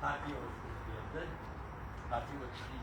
Partiya o'tkazdi. Partiya o'tkazdi.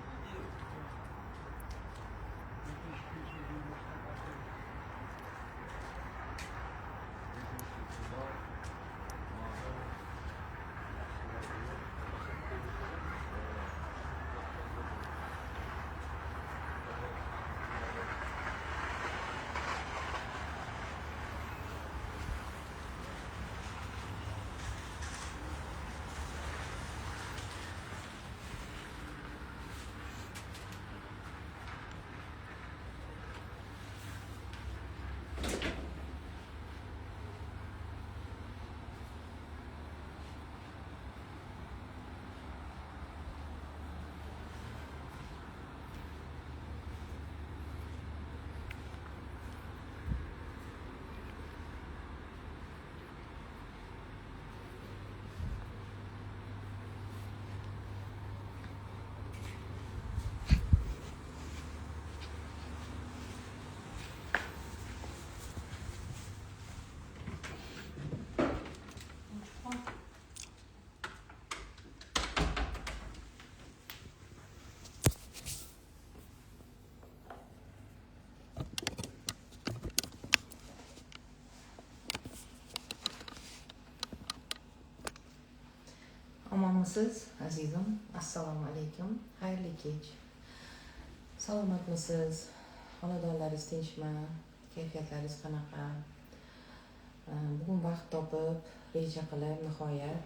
Omonmisiz, azizim? Assalomu alaykum. Xayrli kech. Salomatmisiz? Xonadonlaringiz tinchmi? Kayfiyatlaringiz qanaqa? Bugun vaqt topib, reja qilib, nihoyat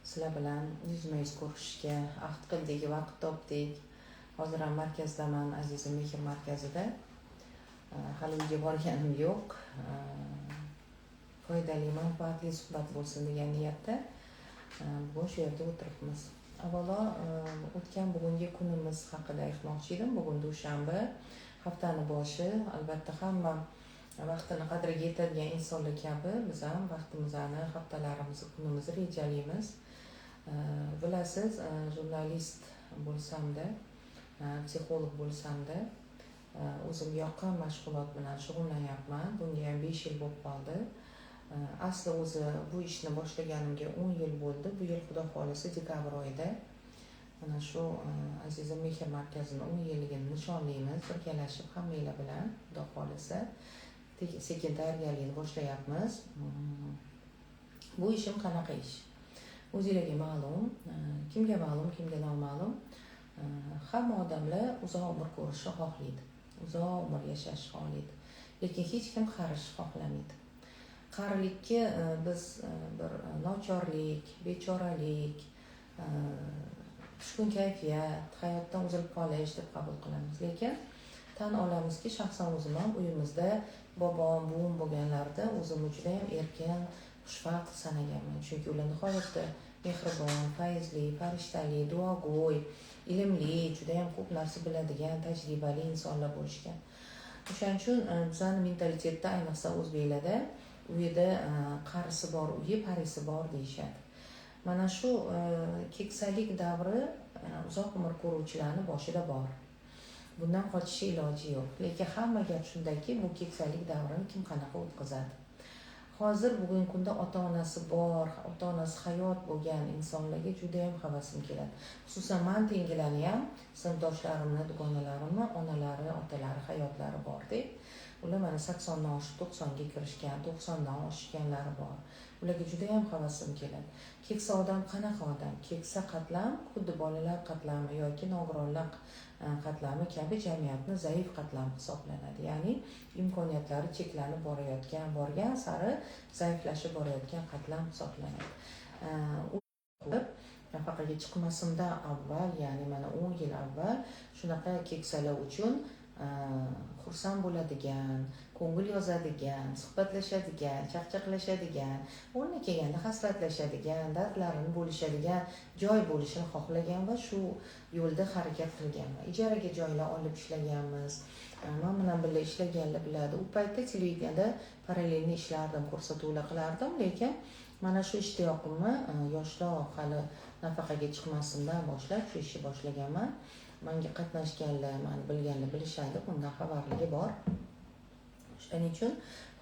sizlar bilan yuzma-yuz ko'rishishga ahd qildik, vaqt topdik. Hozir ham markazdaman, azizim, Mehr markazida. Hali uyga borganim yo'q. Foydali, manfaatli suhbat bo'lsin degan niyatda bugun shu yerda o'tiribmiz. Avvalo o'tgan bugungi kunimiz haqida aytmoqchi edim. Bugun dushanba, haftani boshi. Albatta hamma vaqtini qadriga yetadigan insonlar kabi biz ham vaqtimizni, haftalarimizni, kunimizni rejalaymiz. Bilasiz, jurnalist bo'lsamda, psixolog bo'lsamda, o'zim yoqqan mashg'ulot bilan shug'ullanyapman. Bunga ham 5 yil bo'lib qoldi. Asli o'zi bu ishni boshlaganimga 10 yil bo'ldi. Bu yil Xudo xohlasa dekabr oyida mana shu azizim Mehr markazini 10 yilligini nishonlaymiz, birgalashib hammanglar bilan Xudo xohlasa sekin tayyorgarlikni boshlayapmiz. Bu ishim qanaqa ish? O'zingizlarga ma'lum, kimga ma'lum, kimga noma'lum. Hamma odamlar uzoq umr ko'rishni xohlaydi, uzoq umr yashashni xohlaydi. Lekin hech kim qarishni xohlamaydi. Qarilikka biz bir nochorlik, bechoralik, tushkun kayfiyat, hayotdan uzilib qolish deb qabul qilamiz. Lekin tan olamizki, shaxsan o'zim ham uyimizda bobom, buvim bo'lganlarida o'zimni juda ham erkin, xushvaqt sanaganman. Chunki ular nihoyatda mehribon, fayzli, farishtali, duogo'y, ilmli, juda ham ko'p narsa biladigan, tajribali insonlar bo'lishgan. O'shaning uchun bizning mentalitetda, ayniqsa o'zbeklarda uyida qarisi bor, uyi parisi bor deyishadi. Mana shu keksalik davri uzoq umr ko'ruvchilarning boshida bor. Bundan qochish iloji yo'q. Lekin hamma gap shundaki, bu keksalik davrini kim qanaqa o'tkazadi? Hozir bugungi kunda ota-onasi bor, ota-onasi hayot bo'lgan insonlarga juda ham havasim keladi. Xususan men tengilarni ham, sinfdoshlarimni, dugonalarimni onalari, otalari hayotlari bor deb. Ular mana 80 dan oshib 90 ga kirishgan, 90 dan oshganlari bor. Ularga juda ham havasim keladi. Keksa odam qanaqa odam? Keksa qatlam xuddi bolalar qatlami yoki nogironlar qatlami kabi jamiyatni zaif qatlami hisoblanadi. Ya'ni imkoniyatlari cheklanib borayotgan, borgan sari zaiflashib borayotgan qatlam hisoblanadi. Nafaqaga chiqmasimdan avval, ya'ni mana 10 yil avval shunaqa keksalar uchun xursand bo'ladigan, ko'ngil yozadigan, suhbatlashadigan, chaqchaqlashadigan, o'rni kelganda hasratlashadigan, dardlarini bo'lishadigan joy bo'lishini xohlagan va shu yo'lda harakat qilganman. Ijaraga joylar olib ishlaganmiz. Men bilan birga ishlaganlar biladi. U paytda televideniyada parallelni ishlardim, ko'rsatuvlar qilardim, lekin mana shu ishtiyoqimni yoshroq hali nafaqaga chiqmasimdan boshlab shu ishni boshlaganman. Menga qatnashganlar, meni bilganlar bilishadi, bundan xabarligi bor. Shuning uchun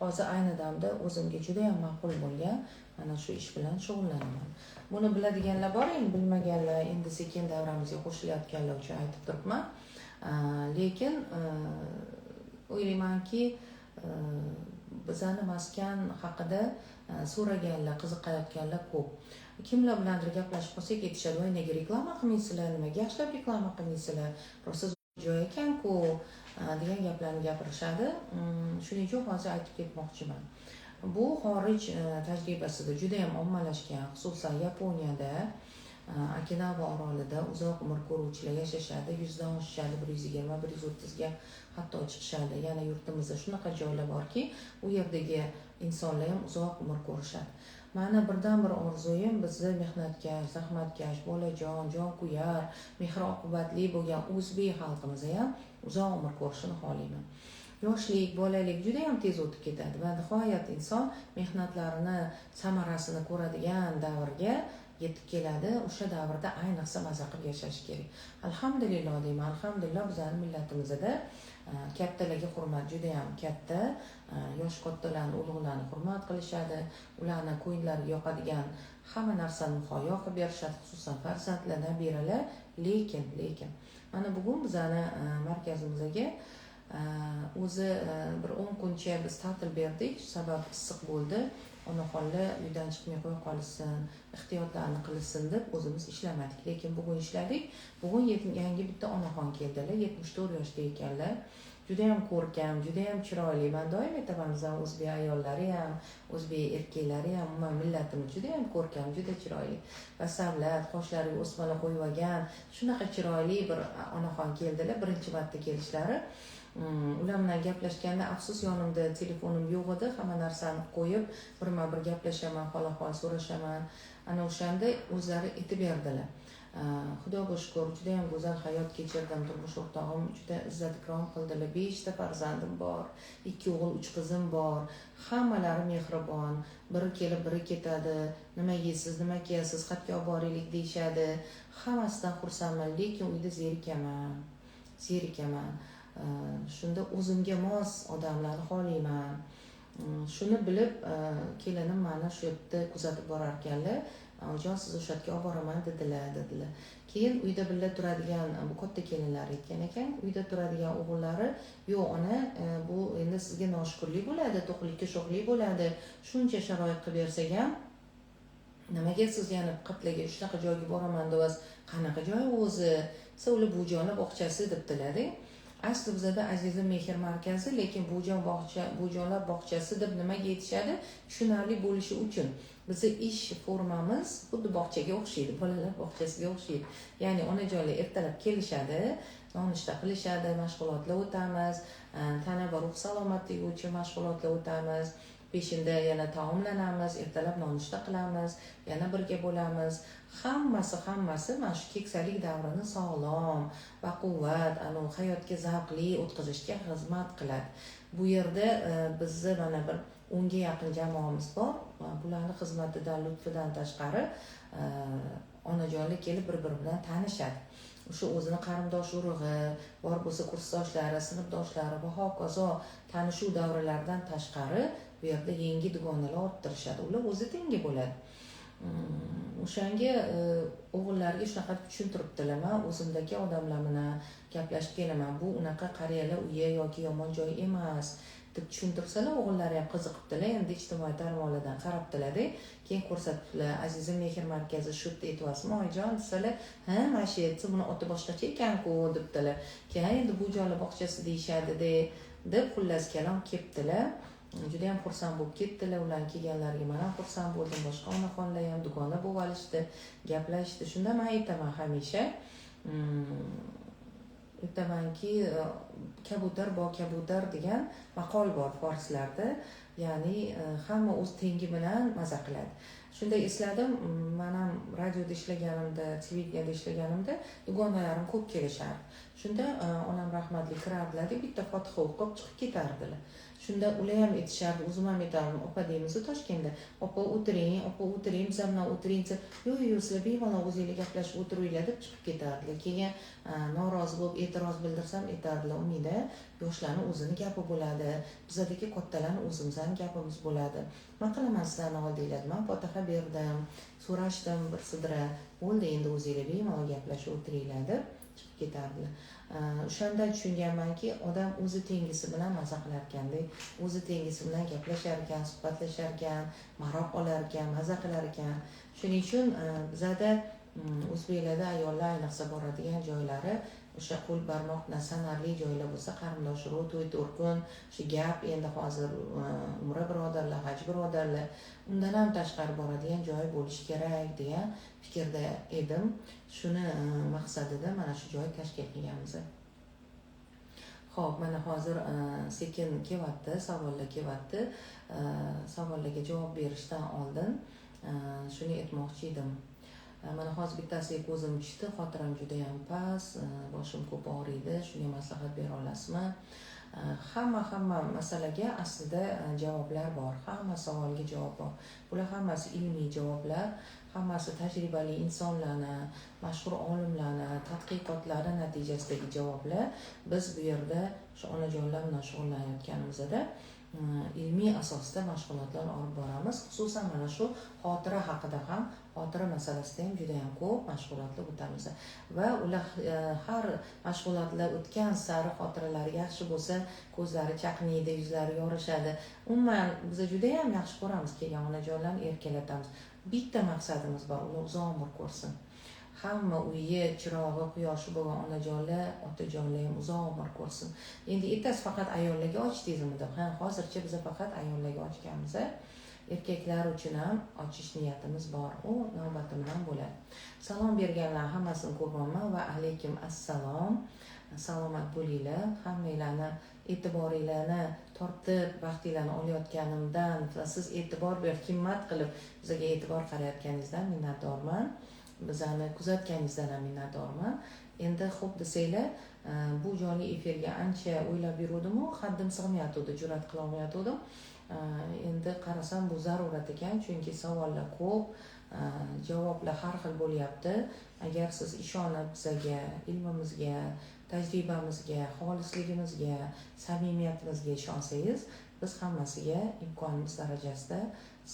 hozir ayni damda o'zimga juda ham ma'qul bo'lgan mana shu ish bilan shug'ullanaman. Buni biladiganlar bor, endi bilmaganlar, endi sekin davramizga qo'shilayotganlar uchun aytib turibman. Lekin o'ylaymanki, bizani maskan haqida so'raganlar, qiziqayotganlar ko'p. Kimlar bilandir gaplashib qolsak aytishadi: "Voy, nega reklama qilmaysizlar, nimaga yaxshilab reklama qilmaysizlar, rosa joy ekan-ku" degan gaplarni gapirishadi. Shuning uchun hozir aytib ketmoqchiman. Bu xorij tajribasida juda ham ommalashgan, xususan Yaponiyada, Okinava orolida uzoq umr ko'ruvchilar yashashadi, 100 dan oshishadi, 120, 130ga hatto chiqishadi. Yana yurtimizda shunaqa joylar borki, u yerdagi insonlar ham uzoq umr ko'rishadi. Mani birdan bir orzuyim bizni mehnatkash, zahmatkash, bolajon, jonkuyar, mehr oqibatli bo'lgan o'zbek xalqimiz ham uzoq umr ko'rishini xohlayman. Yoshlik, bolalik juda ham tez o'tib ketadi va nihoyat inson mehnatlarini samarasini ko'radigan davrga yetib keladi. O'sha davrda ayniqsa maza qilib yashash kerak. Alhamdulillah deyman, alhamdulillah bizning millatimizda kattalarga hurmat juda ham katta. Yosh kattalarni, ulug'larni hurmat qilishadi, ularni ko'ngillariga yoqadigan hamma narsani muhayyo qilib berishadi, xususan farzandlar, nabiralar. Lekin mana bugun bizani markazimizga o'zi bir 10 kuncha biz ta'til berdik, sabab issiq bo'ldi. Onaxonlar uydan chiqmay qo'ya qolsin, ehtiyotlarni qilsin deb o'zimiz ishlamadik. Lekin bugun ishladik. Bugun yangi bitta onaxon keldilar, 74 yoshda ekanlar. Juda ham ko'rkam, juda ham chiroyli. Men doim aytaman, bizning o'zbek ayollari ham, o'zbek erkaklari ham, umuman millatimiz juda ham ko'rkam, juda chiroyli. Va savlat, qoshlariga o'smalar qo'yib olgan, shunaqa chiroyli bir onaxon keldilar, birinchi marta kelishlari. Ular bilan gaplashganda afsus yonimda telefonim yo'q edi, hamma narsani qo'yib birma-bir gaplashaman, hol-ahvol so'rashaman. Ana o'shanda o'zlari aytib berdilar. Xudoga shukur, juda ham go'zal hayot kechirdim. Turmush o'rtog'im juda izzat ikrom qildilar. 5 ta farzandim bor, 2 o'g'il, 3 qizim bor. Hammalari mehribon. Biri kelib, biri ketadi. Nima yeysiz, nima kiyasiz, xatga olib boraylik deyishadi. Hammasidan xursandman, lekin uyda zerikaman. Shunda o'zimga mos odamlarni xohlayman. Shuni bilib kelinim meni shu yerda kuzatib borar ekanlar. "Oyijon, siz o'sha yerga olib boraman" dedilar. Keyin uyda birga turadigan bu katta kelinlar aytgan ekan, uyda turadigan o'g'illari, "Yo'q ona, bu endi sizga noshukurlik bo'ladi, to'qlikka sho'xlik bo'ladi. Shuncha sharoit qilib bersak ham nimaga siz yana qatlaga shunaqa joyga boraman deyapsiz? Qanaqa joy o'zi?" Desa, ular "Buvijonlar bog'chasi" debdilar-da. Asli bizada Azizim mehr markazi, lekin buvijonlar bog'chasi deb nimaga aytishadi? Tushunarli bo'lishi uchun. Bizni ish formamiz xuddi bog'chaga o'xshaydi, bolalar bog'chasiga o'xshaydi. Ya'ni onajonlar ertalab kelishadi, nonushta qilishadi, mashg'ulotlar o'tamiz, tana va ruh salomatligi uchun mashg'ulotlar o'tamiz. Peshinda yana taomlanamiz, ertalab nonushta qilamiz, yana birga bo'lamiz. Hammasi mana shu keksalik davrini sog'lom, baquvvat, hayotga zavqli o'tkazishga xizmat qiladi. Bu yerda bizni mana bir 10 ga yaqin jamoamiz bor. Bularni xizmatidan, lutfidan tashqari onajonlar kelib bir-biri bilan tanishadi. O'sha o'zini qarindosh urug'i, bor bo'lsa kursdoshlari, sinfdoshlari va hokazo tanishuv davralaridan tashqari bu yerda yangi dugonalar orttirishadi. Ular o'zi tengi bo'ladi. O'shanga o'g'illarga shunaqa tushuntiribdilar. Men o'zimdagi odamlar bilan gaplashib kelaman. Bu unaqa qariyalar uyi yoki yomon joy emas deb tushuntirsalar, o'g'illari ham qiziqibdilar. Endi ijtimoiy tarmoqlardan qarabdilar-da, keyin ko'rsatibdilar. Azizim mehr markazi shu yerda aytyapsizmi, oyijon desalar, "Ha, mana shu yerda, buni oti boshqacha ekan-ku" debdilar. Keyin endi bu joylar bog'chasi deyishadi-da deb xullas kalom kelibdilar. Juda ham xursand bo'lib ketdilar. Ularning kelganlariga men ham xursand bo'ldim. Boshqa onaxonlar ham dugona bo'lib olishdi, gaplashdi. Shunda men aytaman hamisha, aytamanki, kabutar bo kabutar degan maqol bor forslarda. Ya'ni hamma o'z tengi bilan maza qiladi. Shunda esladim, men ham radioda ishlaganimda, televideniyada ishlaganimda dugonalarim ko'p kelishardi. Shunda onam rahmatli kirardilar, bitta fotiha o'qib chiqib ketardilar. Shunda ular ham aytishardi, o'zim ham aytardim, opa deymiz Toshkentda, opa o'tiring, opa o'tiring, bizlar bilan o'tiring desa, yo'q yo'q, sizlar bemalol o'zinglar gaplashib o'tiringlar deb chiqib ketardilar. Keyin norozi bo'lib e'tiroz bildirsam aytardilar, Umida, yoshlarni o'zini gapi bo'ladi, bizadagi kattalarni o'zimizni gapimiz bo'ladi. Nima qilaman sizlarni oldinglar, man fotiha berdim, so'rashdim bir sidra, bo'ldi endi o'zinglar bemalol gaplashib o'tiringlar deb chiqib ketardilar. O'shanda tushunganmanki, odam o'zi tengisi bilan maza qilar ekanda, o'zi tengisi bilan gaplashar ekan, suhbatlashar ekan, maroq olar ekan, maza qilar ekan. Shuning uchun bizada o'zbeklarda ayollar ayniqsa boradigan joylari o'sha qo'l barmoq bilan sanarli joylar bo'lsa, qarindosh urug', to'y to'rkun, shu gap endi hozir umra birodarlar, haj birodarlar, undan ham tashqari boradigan joy bo'lishi kerak degan fikrda edim. Shuni maqsadida mana shu joy tashkil qilganmiz. Xo'p, mana hozir sekin kelyapti, savollar kelyapti. Savollarga javob berishdan oldin shuni aytmoqchi edim. Mana hozir bittasiga ko'zim tushdi, xotiram juda ham past, boshim ko'p og'riydi, shunga maslahat bera olasizmi? Hamma masalaga aslida javoblar bor, hamma savolga javob bor. Bular hammasi ilmiy javoblar, hammasi tajribali insonlarni, mashhur olimlarni tadqiqotlari natijasidagi javoblar. Biz bu yerda shu onajonlar bilan shug'ullanayotganimizda ilmiy asosda mashg'ulotlar olib boramiz. Xususan mana shu xotira haqida ham, xotira masalasida ham juda ham ko'p mashg'ulotlar o'tamiz. Va ular har mashg'ulotlar o'tgan sari xotiralari yaxshi bo'lsa, ko'zlari chaqnaydi, yuzlari yorishadi. Umuman biz juda ham yaxshi ko'ramiz kelgan onajonlarni, erkalatamiz. Bitta maqsadimiz bor, ular uzoq umr ko'rsin. Hamma uyi chirog'i, quyoshi bo'lgan onajonlar, otajonlar ham uzoq umr ko'rsin. Endi ertasi faqat ayollarga ochdingizmi deb. Ha, hozircha biz faqat ayollarga ochganmiz. Erkaklar uchun ham ochish niyatimiz bor. U navbati bilan bo'ladi. Salom berganlar hammasini ko'ryapman va alaykum assalom. Salomat bo'linglar. Hammanglarni e'tiboringlarni tortib, vaqtinglarni olayotganimdan va siz e'tibor berib, himmat qilib bizga e'tibor qarayotganingizdan minnatdorman. Bizani kuzatganingizdan ham minnatdorman. Endi xo'p desanglar, bu jonli efirga ancha o'ylab yuruvdim-u, haddim sig'mayotgandi, jur'at qila olmayotgandim. Endi qarasam bu zarurat ekan, chunki savollar ko'p, javoblar har xil bo'lyapti. Agar siz ishonib bizaga, ilmimizga, tajribamizga, xolisligimizga, samimiyatimizga ishonsangiz, biz hammasiga imkonimiz darajasida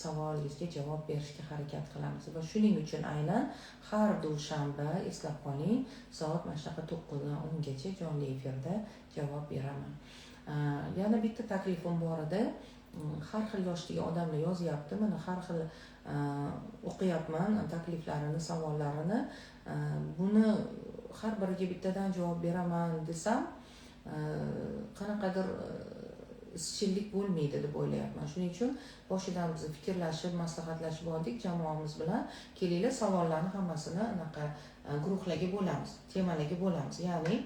savolingizga javob berishga harakat qilamiz. Va shuning uchun aynan har dushanba, eslab qoling, soat mana shunaqa 9 dan 10 gacha jonli efirda javob beraman. Yana bitta taklifim bor edi. Har xil yoshdagi odamlar yozyapti. Mana har xil o'qiyapman takliflarini, savollarini. Buni har biriga bittadan javob beraman desam, qanaqadir izchillik bo'lmaydi deb o'ylayapman. Shuning uchun boshidan biz fikrlashib, maslahatlashib oldik jamoamiz bilan. Kelinglar, savollarni hammasini anaqa guruhlarga bo'lamiz, temalarga bo'lamiz. Ya'ni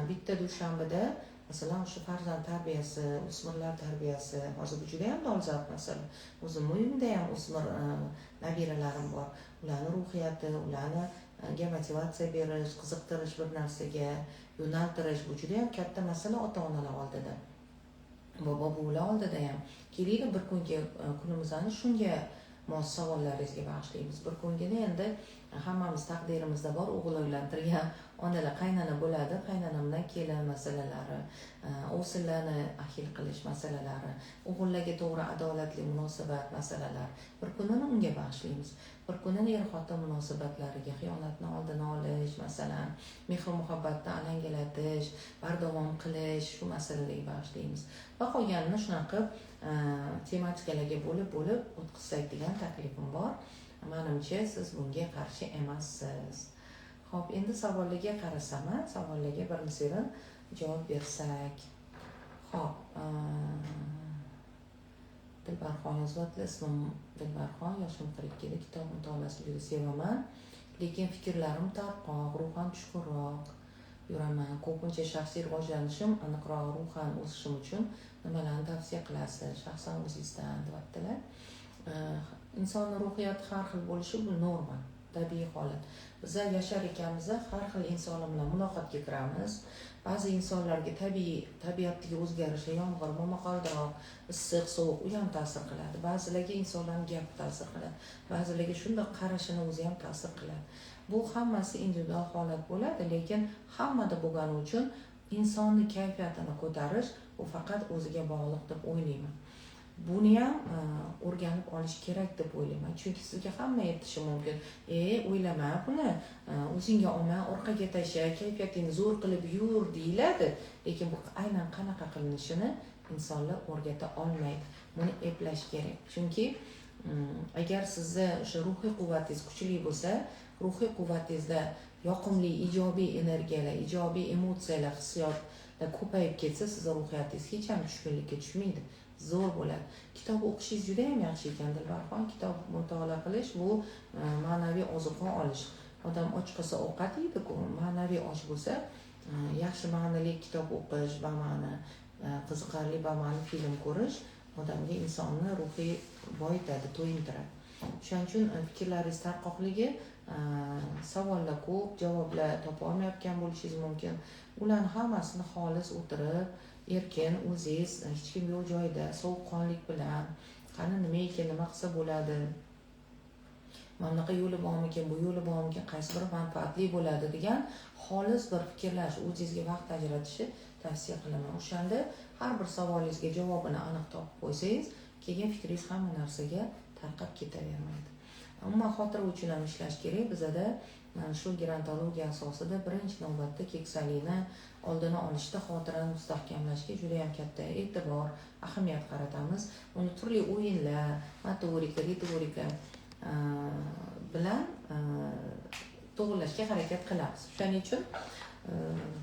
bitta dushanbada masalan o'sha farzand tarbiyasi, o'smirlar tarbiyasi, hozir bu juda ham dolzarb masala. O'zim uyimda ham o'smir nabiralarim bor. Ularni ruhiyati, ularga motivatsiya berish, qiziqtirish, bir narsaga yo'naltirish bu juda ham katta masala ota-onalar oldida. Bobo buvilar oldida ham. Kelinglar, bir kungi kunimizni shunga mos savollaringizga bag'ishlaymiz. Bir kungini endi hammamiz taqdirimizda bor, o'g'il uylantirgan onalar qaynona bo'ladi, qaynona bilan kelin masalalari, ovsinlarni ahil qilish masalalari, o'g'illarga to'g'ri adolatli munosabat masalalari. Bir kunini unga bag'ishlaymiz. Bir kunini er-xotin munosabatlariga, xiyonatni oldini olish, masalan, mehr-muhabbatni alangalatish, bardavom qilish, shu masalalarga bag'ishlaymiz. Va qolganini shunaqa qilib tematikalarga bo'lib-bo'lib o'tkazsak degan taklifim bor. Menimcha siz bunga qarshi emassiz. Xo'p, endi savollarga qarasam, savollarga birin-serin javob bersak. Xo'p, Dilbarxon yozyapti. Ismim Dilbarxon, yoshim 42 da, kitob mutolaasini juda sevaman, lekin fikrlarim tarqoq, ruhan tushkunroq yuraman. Ko'pincha shaxsiy rivojlanishim, aniqroq ruhan o'sishim uchun nimalarni tavsiya qilasiz shaxsan o'zingizdan, deyaptilar. Insonning ruhiyati har xil bo'lishi bu norma. Tabiiy holat. Biza yashar ekanmiz, har xil insonlar bilan muloqotga kiramiz. Ba'zi insonlarga tabiiy, tabiatdagi o'zgarishlar, yomg'ir, momaqaldiroq, issiq, sovuq, u ham ta'sir qiladi. Ba'zilarga insonlarning gapi ta'sir qiladi. Ba'zilarga shundoq qarashini o'zi ham ta'sir qiladi. Bu hammasi individual holat bo'ladi, lekin hammada bo'lgani uchun insonni kayfiyatini ko'tarish bu faqat o'ziga bog'liq deb o'ylayman. Buni ham o'rganib olish kerak deb o'ylayman. Chunki sizga hamma aytishi mumkin. O'ylama buni, o'zingga olma, orqaga tasha, kayfiyatingni zo'r qilib yur deyiladi, lekin bu aynan qanaqa qilinishini insonlar o'rgata olmaydi. Buni eplash kerak. Chunki agar sizni o'sha ruhiy quvvatingiz kuchli bo'lsa, ruhiy quvvatingizda yoqimli ijobiy energiyalar, ijobiy emotsiyalar, hissiyotlar ko'payib ketsa, sizni ruhiyatingiz hech ham tushkunlikka tushmaydi. Zo'r bo'ladi. Kitob o'qishingiz juda ham yaxshi ekan, Dilbarxon. Kitob mutolaa qilish bu ma'naviy ozuqa olish. Odam och qolsa ovqat yeydi-ku, ma'naviy och bo'lsa, yaxshi ma'nili kitob o'qish, bama'ni, qiziqarli bama'ni film ko'rish odamga, insonni ruhiy boyitadi, to'yintiradi. Shuning uchun fikrlaringiz tarqoqligi, savollar ko'p, javoblar topa olmayotgan bo'lishingiz mumkin. Ularni hammasini xolis o'tirib, erkin o'zingiz, hech kim yo'q joyda, sovuqqonlik bilan, qani nima ekan, nima qilsa bo'ladi, mana bunaqa yo'li bormikin, bu yo'li bormikin, qaysi biri manfaatli bo'ladi degan xolis bir fikrlash, o'zingizga vaqt ajratishni tavsiya qilaman. O'shanda har bir savolingizga javobini aniq topib qo'ysangiz, keyin fikringiz hamma narsaga tarqab ketavermaydi. Umuman xotira uchun ham ishlash kerak. Bizada mana shu gerontologiya asosida birinchi navbatda keksalikni oldini olishda xotirani mustahkamlashga juda ham katta e'tibor, ahamiyat qaratamiz. Uni turli o'yinlar, motorika, ritorika bilan to'g'rilashga harakat qilamiz. Shuning uchun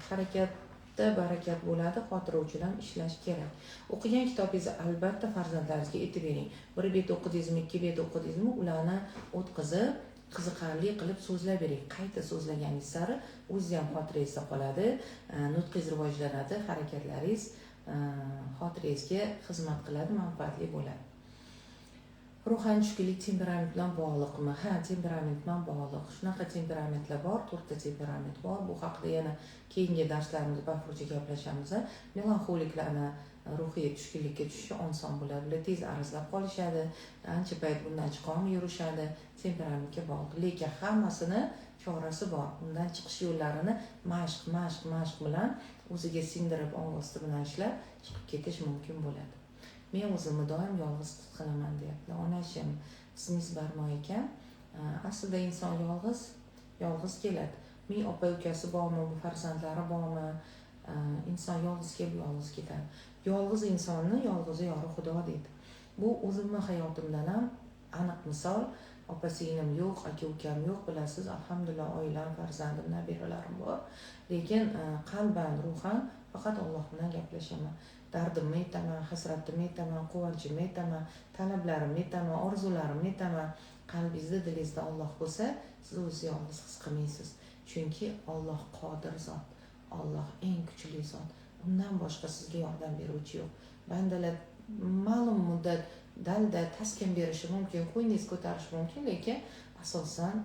harakatda barakat bo'ladi, xotira uchun ham ishlash kerak. O'qigan kitobingizni albatta farzandlaringizga aytib bering. Bir bet o'qidingizmi, ikki bet o'qidingizmi, ularni o'tkazib, qiziqarli qilib so'zlab bering. Qayta so'zlaganingiz sari o'zingiz ham xotirangizda qoladi, nutqingiz rivojlanadi, harakatlaringiz xotirangizga xizmat qiladi, manfaatli bo'ladi. Ruhan tushkunlik temperament bilan bog'liqmi? Ha, temperament bilan bog'liq. Shunaqa temperamentlar bor, to'rtta temperament bor. Bu haqida yana keyingi darslarimizda bafurja gaplashamiz. Melanxoliklarni ruhiy tushkunlikka tushishi oson bo'ladi. Ular tez arazlab qolishadi, ancha payt bundan chiqolmay yurishadi, temperamentga bog'liq. Lekin hammasini chorasi bor. Undan chiqish yo'llarini mashq, mashq, mashq bilan o'ziga singdirib, ong osti bilan ishlab chiqib ketish mumkin bo'ladi. Men o'zimni doim yolg'iz his qilaman deyapti. Onashim, ismingiz Barmo ekan. Aslida inson yolg'iz, yolg'iz keladi. Ming opa ukasi bormi, farzandlari bormi? Inson yolg'iz kelib yolg'iz ketadi. Yolg'iz insonni yolg'izi yori Xudo deydi. Bu o'zimni hayotimdan ham aniq misol. Opa singlim yo'q, aka ukam yo'q, bilasiz, alhamdulillah oilam, farzandim, nabiralarim bor. Lekin qalban, ruhan faqat Alloh bilan gaplashaman. Dardimni aytaman, hasratimni aytaman, quvonchimni aytaman, talablarimni aytaman, orzularimni aytaman. Qalbingizda, dilingizda Alloh bo'lsa, siz o'zingizni yolg'iz his qilmaysiz. Chunki Alloh qodir zot, Alloh eng kuchli zot. Undan boshqa sizga yordam beruvchi yo'q. Bandalar ma'lum muddat dalda taskin berishi mumkin, qo'yningiz ko'tarishi mumkin, lekin asosan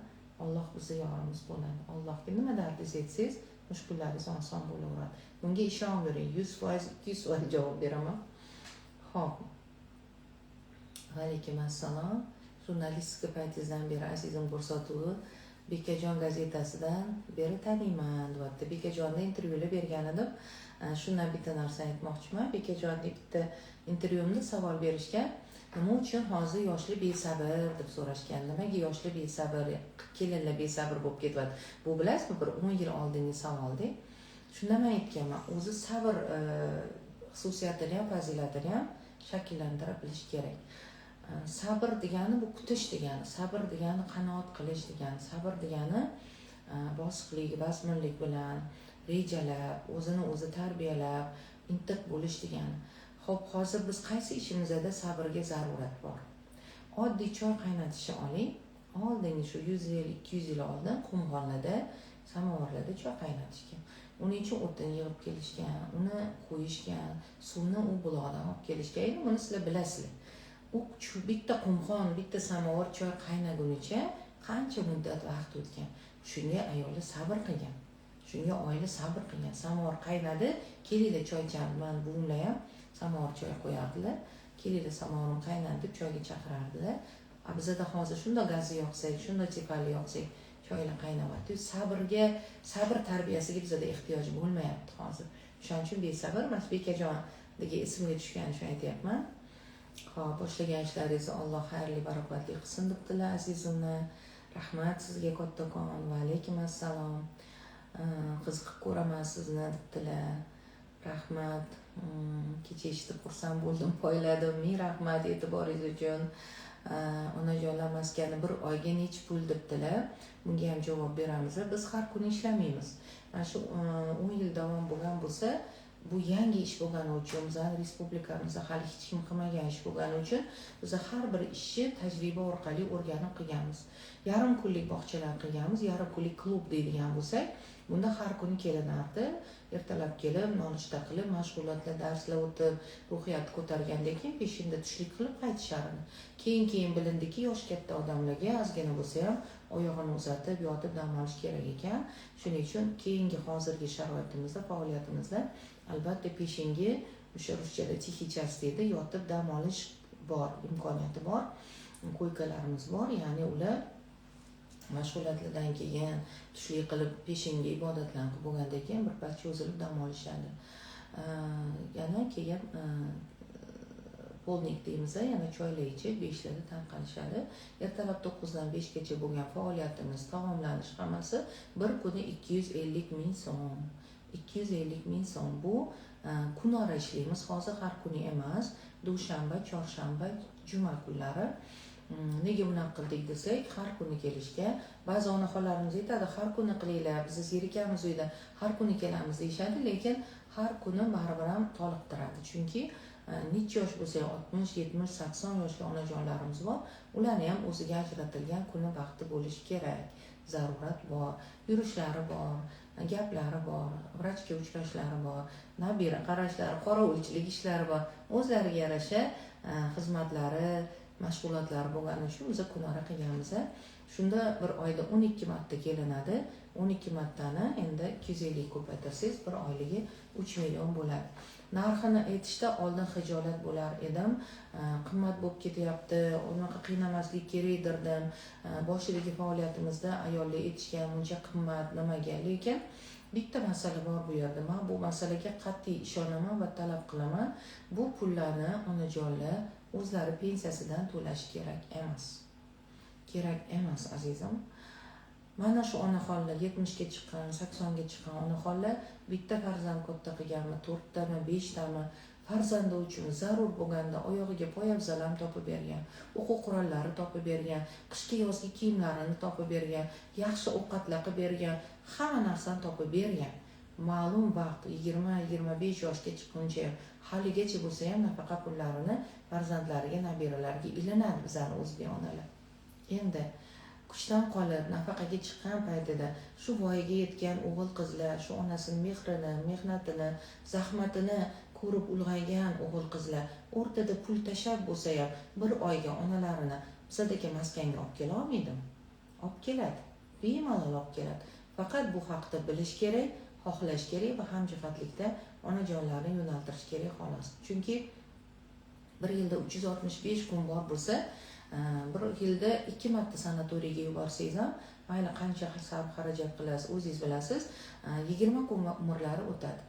Alloh bizni yorimiz bo'ladi. Allohga nima dardingiz aytsangiz, mushkullaringiz oson bo'laveradi. Bunga ishonavering, 100%, 200% javob beraman. Xo'p. Va alaykum assalom. Jurnalistika paytingizdan beri azizim ko'rsatuvi Bekajon gazetasidan beri taniyman deyapti. Bekajonda intervyular bergan edim. Shundan bitta narsa aytmoqchiman. Bekajonda bitta intervyumda savol berishgan. Nima uchun hozir yoshlar besabr deb so'rashgan. Nimaga yoshlar besabr, kelinlar besabr bo'lib ketyapti? Bu bilasizmi, bir 10 yil oldingi savolda. Shunda men aytganman, o'zi sabr xususiyatini ham, fazilatini ham shakllantira bilish kerak. Sabr degani bu kutish degani, sabr degani qanoat qilish degani, sabr degani bosiqlik, vazminlik bilan rejalab, o'zini o'zi tarbiyalab, intiq bo'lish degani. Xo'p, hozir biz qaysi ishimizda sabrga zarurat bor? Oddiy choy qaynatishni oling. Oldingi shu 100 yil, 200 yil oldin qumg'onlarda, samovarlarda choy qaynatishgan. Uning uchun o'tin yig'ib kelishgan, uni qo'yishgan, suvni u buloqdan olib kelishgan. Endi buni sizlar bilasizlar. U bitta qumg'on, bitta samovar choy qaynagunicha Qancha muddat vaqt o'tgan. Shunga ayollar sabr qilgan. Shunga oila sabr qilgan. Samovar qaynadi, kelinglar choy ichamiz. Man buvimlar ham samovar choy qo'yardilar. Kelinglar samovarim qaynadi deb choyga chaqirardilar. Bizada hozir shundoq gazni yoqsak, shundoq tefalni yoqsak, choylar qaynayapti. Sabrga, sabr tarbiyasiga bizada ehtiyoj bo'lmayapti hozir. O'shaning uchun besabr, mana Bekajon degan esimga tushgan shuni aytyapman. Xo'p, boshlagan ishlaringizni Alloh xayrli barakotli qilsin debdilar azizimlar. Rahmat sizga kattakon. Va alaykum assalom. Qiziqib ko'raman sizni debdilar. Rahmat. Kecha eshitib xursand bo'ldim, poyladim. Ming rahmat e'tiboringiz uchun. Onajonlar maskani bir oyga necha pul debdilar. Bunga ham javob beramiz. Biz har kuni ishlamaymiz. Mana shu 10 yil davom bo'lgan bo'lsa, bu yangi ish bo'lgani uchun, bizani respublikamizda hali hech kim qilmagan ish bo'lgani uchun biz har bir ishni tajriba orqali o'rganib qilganmiz. Yarim kunlik bog'chalar qilganmiz, yarim kunlik klub deydigan bo'lsak, bunda har kuni kelinardi. Ertalab kelib, nonushta qilib, mashg'ulotlar, darslar o'tib, ruhiyatni ko'targandan keyin peshinda tushlik qilib qaytishardi. Keyin bilindiki, yosh katta odamlarga ozgina bo'lsa ham oyog'ini uzatib, yotib dam olish kerak ekan. Shuning uchun keyingi hozirgi sharoitimizda, faoliyatimizda albatta peshingi o'sha ruschada тихий час deydi, yotib dam olish bor, imkoniyati bor, koykalarimiz bor, ya'ni ular mashg'ulotlardan keyin tushlik qilib peshingi ibodatlarni qilib bo'lgandan keyin bir pas cho'zilib dam olishadi. Yana keyin полдник deymiz, yana choylar ichib 5larda tarqalishadi. Ertalab 9 dan 5 gacha bo'lgan faoliyatimiz, taomlanish hammasi bir kuni 250 ming so'm. 250 ming so'm. Bu kunora ishlaymiz. Hozir har kuni emas, dushanba, chorshanba, juma kunlari. Nega bunaqa qildik desak, har kuni kelishga ba'zi onaxonlarimiz aytadi, har kuni qilinglar, biz zerikamiz uyda, har kuni kelamiz deyishadi, lekin har kuni baribir ham toliqtiradi. Chunki necha yosh bo'lsa ham 60, 70, 80 yoshli onajonlarimiz bor, ularni ham o'ziga ajratilgan kuni vaqti bo'lishi kerak. Zarurat bor, yurishlari bor, gaplari bor, vrachga uchrashlari bor, nabira qarashlari, qorovulchilik ishlari bor. O'zlariga yarasha xizmatlari, mashg'ulotlari bo'lgani uchun biz kunora qilganmiz. Shunda bir oyda 12 marta kelinadi. 12 martani endi 250 ko'paytirsangiz bir oyligi 3 million bo'ladi. Narxini aytishda oldin xijolat bo'lar edim. Qimmat bo'lib ketyapti, unaqa qiynamaslik kerak derdim. Boshidagi faoliyatimizda ayollar aytishgan buncha qimmat nimaga, lekin bitta masala bor bu yerda. Men bu masalaga qat'iy ishonaman va talab qilaman. Bu pullarni onajonlar o'zlari pensiyasidan to'lash kerak emas. Kerak emas azizim. Mana shu onaxonlar 70 ga chiqqan, 80 ga chiqqan onaxonlar bitta farzand katta qilganmi, 4 tami, 5 tami farzandi uchun zarur bo'lganda oyog'iga poyabzal ham topib bergan, o'quv qurollari topib bergan, qishki yozgi kiyimlarini topib bergan, yaxshi ovqatlar qilib bergan, hamma narsani topib bergan. Ma'lum vaqt 20-25 yoshga chiqquncha haligacha bo'lsa ham nafaqa pullarini farzandlariga, nabiralariga ilinadi bizani o'zbek onalar. Endi kuchdan qolib nafaqaga chiqqan paytida shu voyaga yetgan o'g'il qizlar, shu onasining mehrini, mehnatini, zahmatini ko'rib ulg'aygan o'g'il qizlar o'rtada pul tashlab bo'lsa ham bir oyga onalarini bizadagi maskanga olib kela olmaydimi? Olib keladi. Bemalol olib keladi. Faqat bu haqda bilish kerak, xohlash kerak va hamjihatlikda onajonlarni yo'naltirish kerak xolos. Chunki bir yilda 365 kun bor bo'lsa, bir yilda 2 marta sanatoriyga yuborsangiz ham, mayli qancha sarf xarajat qilasiz, o'zingiz bilasiz, 20 kun umrlari o'tadi.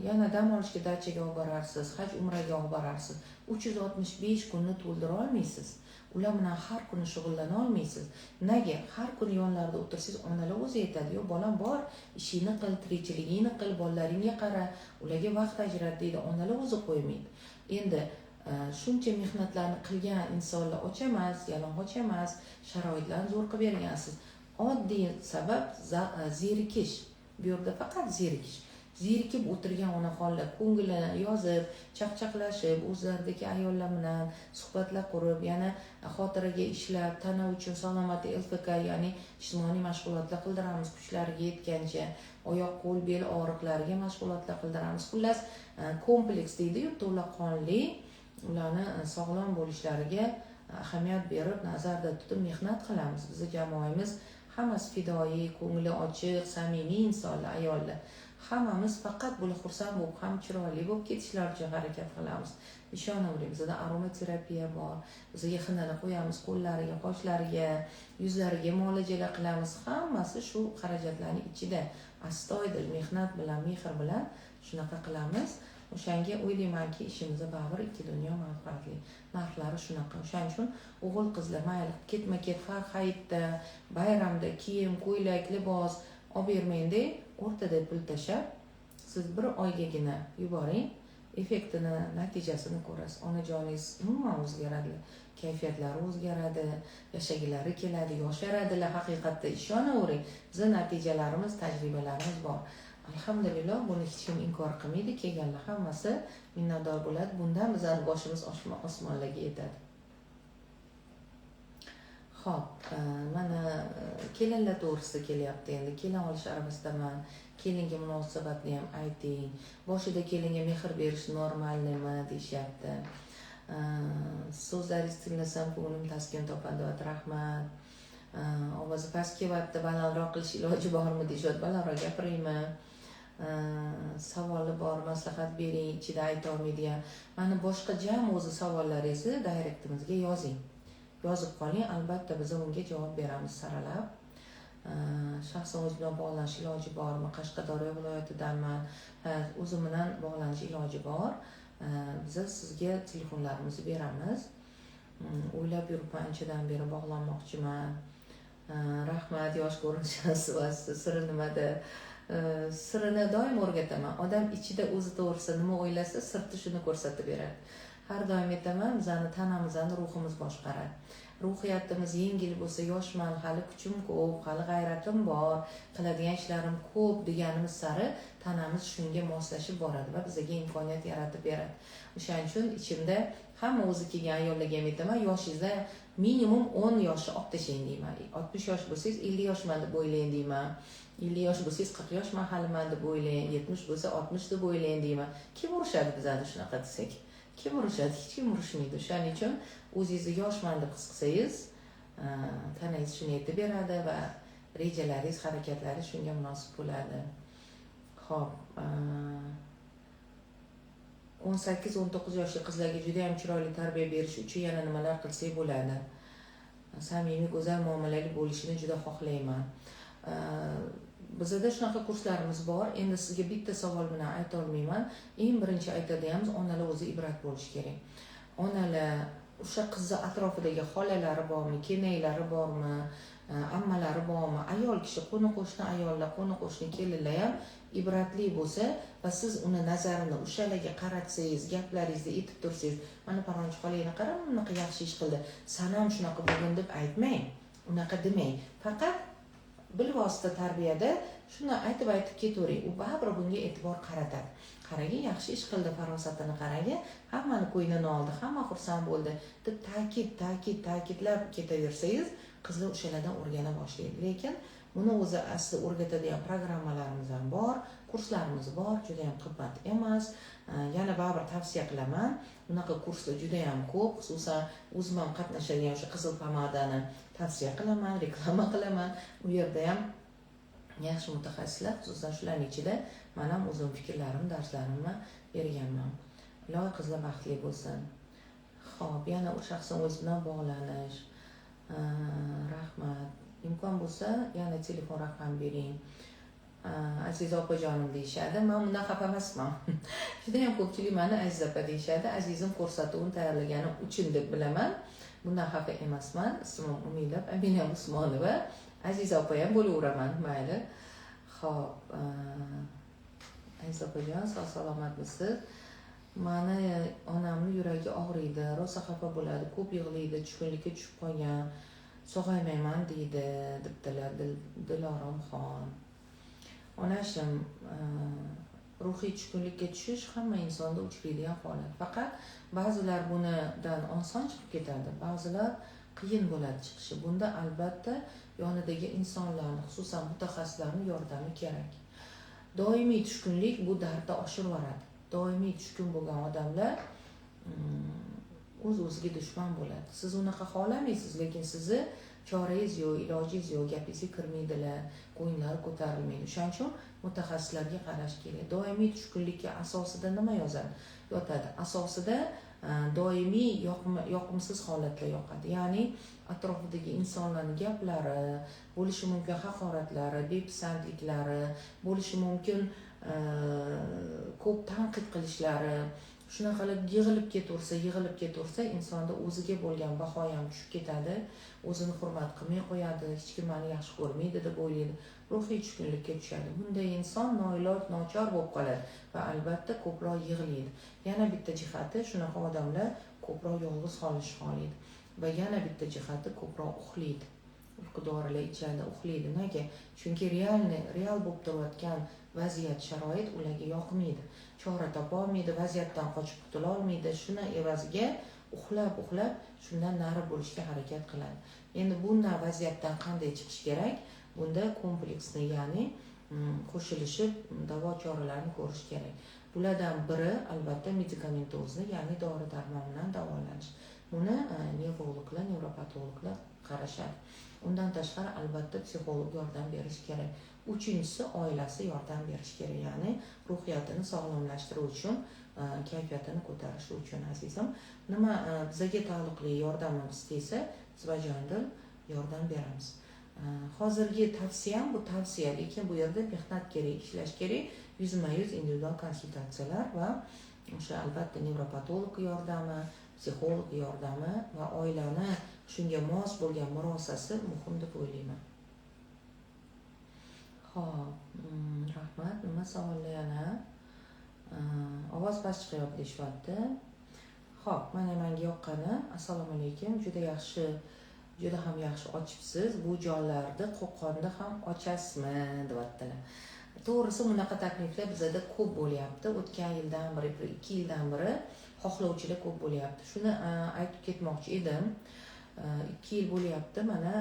Yana dam olishga dachaga olib borarsiz, haj umraga olib borarsiz. 365 kunni to'ldira olmaysiz. Ular bilan har kuni shug'ullana olmaysiz. Nega? Har kuni yonlarida o'tirsangiz, onalar o'zi aytadi, "Yo'q, bolam bor, ishingni qil, tirikchiligingni qil, bolalaringga qara, ularga vaqt ajrat" deydi. Onalar o'zi qo'ymaydi. Endi shuncha mehnatlarni qilgan insonlar och emas, yalang'och emas, sharoitlarni zo'r qilib bergansiz. Oddiy sabab zerikish. Bu yerda faqat zerikish. Zerikib o'tirgan onaxonlar ko'ngilini yozib, chaqchaqlashib, o'zlaridagi ayollar bilan suhbatlar qurib, yana xotiraga ishlab, tana uchun salomatlik LFK, ya'ni jismoniy mashg'ulotlar qildiramiz kuchlariga yetgancha, oyoq, qo'l, bel og'riqlariga mashg'ulotlar qildiramiz. Xullas, kompleks deydi-yu, to'laqonli ularni sog'lom bo'lishlariga ahamiyat berib, nazarda tutib mehnat qilamiz. Bizni jamoamiz hammasi fidoyi, ko'ngli ochiq, samimiy insonlar, ayollar. Hammamiz faqat bular xursand bo'lib, ham chiroyli bo'lib ketishlari uchun harakat qilamiz. Ishonavering, bizda aromaterapiya bor. Bizga xinani qo'yamiz, qo'llariga, qoshlariga, yuzlariga muolajalar qilamiz. Hammasi shu xarajatlarning ichida astoydil mehnat bilan, mehr bilan shunaqa qilamiz. O'shanga o'ylaymanki, ishimizda baribir ikki dunyo manfaatli. Narxlari shunaqa. O'shaning uchun o'g'il qizlar mayli ketma-ket har hayitda, bayramda kiyim, ko'ylak, libos olib bermangda, o'rtada pul tashlab, siz bir oygagina yuboring, effektini, natijasini ko'rasiz. Onajoningiz umuman o'zgaradi, kayfiyatlari o'zgaradi, yashagilari keladi, yosharadilar haqiqatda, ishonavering. Bizning natijalarimiz, tajribalarimiz bor. Alhamdulillah, buni hech kim inkor qilmaydi. Kelganlar hammasi minnatdor bo'ladi. Bundan bizning boshimiz osmonlarga yetadi. Xo'p, mana kelinlar to'g'risida kelyapti endi. Kelin olish arafasidaman. Kelinga munosabatni ham ayting. Boshida kelinga mehr berish normalmi deyishyapti. So'zlaringizni tinglasam ko'nglim taskin topadi. Rahmat. Ovozi past kelyapti, balandroq qilish iloji bormi deyishyapti. Balandroq gapiraymi? Savoli bor, maslahat bering, ichida ayta olmaydigan. Mana boshqa jam o'zi savollaringizni direktimizga yozing. Yozib qoling, albatta biz unga javob beramiz saralab. Shaxsan o'zi bilan bog'lanish iloji bormi? Qashqadaryo viloyatidanman. O'zim bilan bog'lanish iloji bor. Biz sizga telefonlarimizni beramiz. O'ylab yuribman, anchadan beri bog'lanmoqchiman. Rahmat, yosh ko'rinishingiz siri nimada? Sirini doim o'rgataman. Odam ichida o'zi to'g'risida nima o'ylasa, sirti shuni ko'rsatib beradi. Har doim aytaman, bizani tanamizni ruhimiz boshqaradi. Ruhiyatimiz yengil bo'lsa, yoshman, hali kuchim ko'p, hali g'ayratim bor, qiladigan ishlarim ko'p deganimiz sari tanamiz shunga moslashib boradi va bizga imkoniyat yaratib beradi. O'shaning uchun ichimda hamma o'zi kelgan ayollarga ham aytaman, yoshingizda minimum 10 yoshni olib tashlang deyman. 60 yosh bo'lsangiz 50 yoshman deb o'ylang deyman. 50 yosh bo'lsangiz 40 yoshman haliman deb o'ylang, 70 bo'lsa 60 deb o'ylang deyman. Kim urushadi bizani shunaqa desak? Kim urushadi? Hech kim urushmaydi. O'shaning uchun o'zingizni yoshman deb his qilsangiz, tanangiz shuni aytib beradi va rejalaringiz, harakatlaringiz shunga munosib bo'ladi. Xo'p, 18-19 yoshli qizlarga juda ham chiroyli tarbiya berish uchun yana nimalar qilsak bo'ladi? Samimiy, go'zal muomalali bo'lishini juda xohlayman. Bizda shunaqa kurslarimiz bor. Endi sizga bitta savol bilan ayta olmayman. Eng birinchi aytadiganimiz, onalar o'zi ibrat bo'lishi kerak. Onalar o'sha qizni atrofidagi xolalari bormi, kenaylari bormi, ammalari bormi, ayol kishi, qo'ni-qo'shni ayollar, qo'ni-qo'shni kelinlar ham ibratli bo'lsa va siz uni nazarini o'shalarga qaratsangiz, gaplaringizni aytib tursangiz, mana palonchi xolangni qara, bunaqa yaxshi ish qildi, san ham shunaqa bo'lgin deb aytmang, unaqa demang. Faqat bilvosita tarbiyada shuni aytib-aytib ketavering. U baribir bunga e'tibor qaratadi. Qaragin, yaxshi ish qildi, farosatini qaragin, hammani ko'nglini oldi, hamma xursand bo'ldi deb ta'kidlab ketaversangiz, qizlar o'shalardan o'rgana boshlaydi. Lekin buni o'zi asli o'rgatadigan programmalarimiz ham bor, kurslarimiz bor, juda ham qimmat emas. Yana baribir tavsiya qilaman, bunaqa kurslar juda ham ko'p, xususan o'zim ham qatnashadigan o'sha Qizil pomadani tavsiya qilaman, reklama qilaman. U yerda ham yaxshi mutaxassislar, xususan shularning ichida men ham o'zim fikrlarim, darslarimni berganman. Ilohi qizlar baxtli bo'lsin. Xo'p, yana u shaxsan o'zi bilan bog'lanish. Rahmat. Imkon bo'lsa, yana telefon raqam bering. Aziza opajonim deyishadi. Men bundan xafa emasman. Juda ham ko'pchilik meni Aziza opa deyishadi. Azizim ko'rsatuvini tayyorlagani uchun deb bilaman. Bundan xafa emasman. Ismim Umida, familiyam Usmonova. Aziza opa ham bo'laveraman, mayli. Xo'p, Aziza opajon, sog' salomatmisiz? Mani onamning yuragi og'riydi, rosa xafa bo'ladi, ko'p yig'laydi, tushkunlikka tushib qolgan. Sog'aymayman deydi, debdilar Diloromxon. Onashim, ruhiy tushkunlikka tushish hamma insonda uchraydigan holat. Faqat ba'zilar bunidan oson chiqib ketadi, ba'zilar qiyin bo'ladi chiqishi. Bunda albatta yonidagi insonlarni, xususan mutaxassislarning yordami kerak. Doimiy tushkunlik bu dardni oshirib yuboradi. Doimiy tushkun bo'lgan odamlar O'z-o'ziga dushman bo'ladi. Siz unaqa xohlamaysiz, lekin sizni chorangiz yo'q, ilojingiz yo'q, gapingizga kirmaydilar, ko'ngillari ko'tarilmaydi. O'shaning uchun mutaxassislarga qarash kerak. Doimiy tushkunlikka asosida nima yozadi? Yotadi. Asosida doimiy yoqimsiz holatlar yoqadi. Ya'ni atrofidagi insonlarning gaplari, bo'lishi mumkin haqoratlari, bepisandliklari, bo'lishi mumkin ko'p tanqid qilishlari. Shunaqa qilib yig'ilib ketaversa, insonda o'ziga bo'lgan baho ham tushib ketadi, o'zini hurmat qilmay qo'yadi, hech kim meni yaxshi ko'rmaydi deb o'ylaydi, ruhiy tushkunlikka tushadi. Bunday inson noiloj, nochor bo'lib qoladi va albatta ko'proq yig'laydi. Yana bitta jihati, shunaqa odamlar ko'proq yolg'iz qolishni xohlaydi va yana bitta jihati ko'proq uxlaydi. Uyqu dorilar ichadi, uxlaydi. Nega? Chunki real bo'lib turayotgan vaziyat, sharoit ularga yoqmaydi. Chora topa olmaydi, vaziyatdan qochib qutula olmaydi. Shuni evaziga uxlab shundan nari bo'lishga harakat qiladi. Endi bundan vaziyatdan qanday chiqish kerak? Bunda kompleksni, ya'ni qo'shilishib davo choralarini ko'rish kerak. Bulardan biri albatta medikamentozni, ya'ni dori-darmon bilan davolanish. Buni nevrologlar, nevropatologlar qarashadi. Undan tashqari albatta psixolog yordam berish kerak. Uchinchisi oilasi yordam berish kerak, ya'ni ruhiyatini sog'lomlashtirish uchun, kayfiyatini ko'tarish uchun azizim. Nima bizga taalluqli yordamimiz desa, biz bajonidil yordam beramiz. Hozirgi tavsiyam bu tavsiya, lekin bu yerda mehnat kerak, ishlash kerak, yuzma-yuz individual konsultatsiyalar va o'sha albatta nevropatolog yordami, psixolog yordami va oilani shunga mos bo'lgan murosasi muhim deb o'ylayman. Xo'p, rahmat. Nima savollar yana? Ovoz past chiqyapti deyishyapti. Xo'p, mana menga yoqqani. Assalomu alaykum. Juda yaxshi, juda ham yaxshi ochibsiz. Bu joylarni Qo'qonda ham ochasizmi, deyaptilar. To'g'risi bunaqa takliflar bizada ko'p bo'lyapti. O'tgan yildan beri, 2 yildan beri xohlovchilar ko'p bo'lyapti. Shuni aytib ketmoqchi edim. 2 yil bo'lyapti mana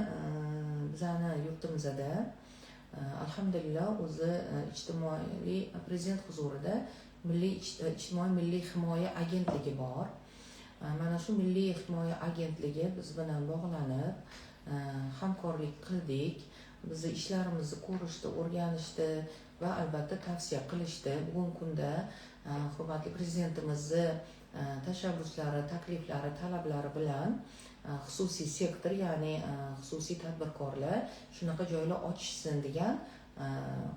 bizani yurtimizda alhamdulillah o'zi ijtimoiy prezident huzurida milliy ijtimoiy milliy himoya agentligi bor. Mana shu milliy himoya agentligi biz bilan bog'lanib hamkorlik qildik. Bizni ishlarimizni ko'rishdi, o'rganishdi va albatta tavsiya qilishdi. Bugungi kunda hurmatli prezidentimizni tashabbuslari, takliflari, talablari bilan xususiy sektor, ya'ni xususiy tadbirkorlar shunaqa joylar ochishsin degan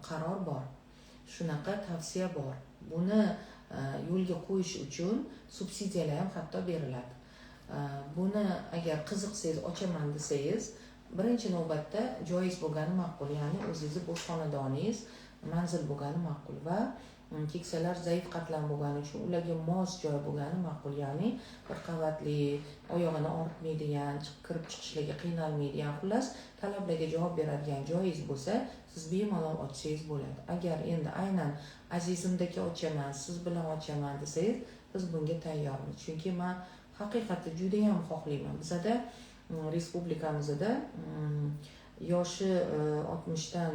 qaror bor. Shunaqa tavsiya bor. Buni yo'lga qo'yish uchun subsidiyalar ham hatto beriladi. Buni agar qiziqsangiz, ochaman desangiz, birinchi navbatda joiz bo'lgani ma'qul, ya'ni o'zingizni bo'sh xonadoningiz, manzil bo'lgani ma'qul va keksalar zaif qatlam bo'lgani uchun ularga mos joy bo'lgani ma'qul, ya'ni bir qavatli, oyog'ini og'ritmaydigan, kirib chiqishlarga qiynalmaydigan, xullas talablarga javob beradigan joyingiz bo'lsa, siz bemalol ochsangiz bo'ladi. Agar endi aynan azizimdagi ochaman, siz bilan ochaman desangiz, biz bunga tayyormiz. Chunki men haqiqatda juda ham xohlayman. Bizada respublikamizda yoshi 60 dan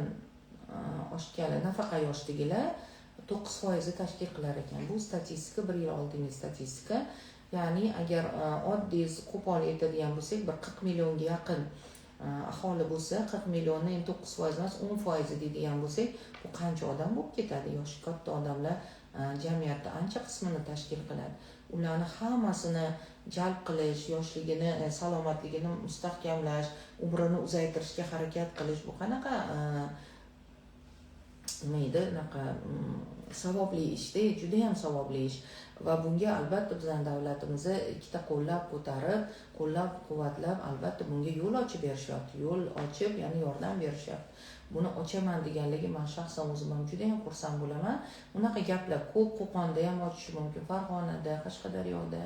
oshganlar, nafaqa yoshdagilar 9% tashkil qilar ekan. Bu statistika bir yil oldingi statistika. Ya'ni agar oddiy qo'pol aytadigan bo'lsak, bir 40 millionga yaqin aholi bo'lsa, 40 millionni endi 9% emas, 10% deydigan bo'lsak, bu qancha odam bo'lib ketadi? Yoshi katta odamlar jamiyatda ancha qismini tashkil qiladi. Ularni hammasini jalb qilish, yoshligini, salomatligini mustahkamlash, umrini uzaytirishga harakat qilish bu qanaqa nima edi, unaqa savobli ishda, juda ham savobli ish va bunga albatta bizning davlatimiz ikkita qo'llab ko'tarib, qo'llab-quvvatlab albatta bunga yo'l ochib berishyapti. Yo'l ochib, ya'ni yordam berishyapti. Buni ochaman deganligi men shaxsan o'zim ham juda ham xursand bo'laman. Unaqa gaplar ko'p, Qo'qonda ham ochish mumkin, Farg'onada, Qashqadaryoda,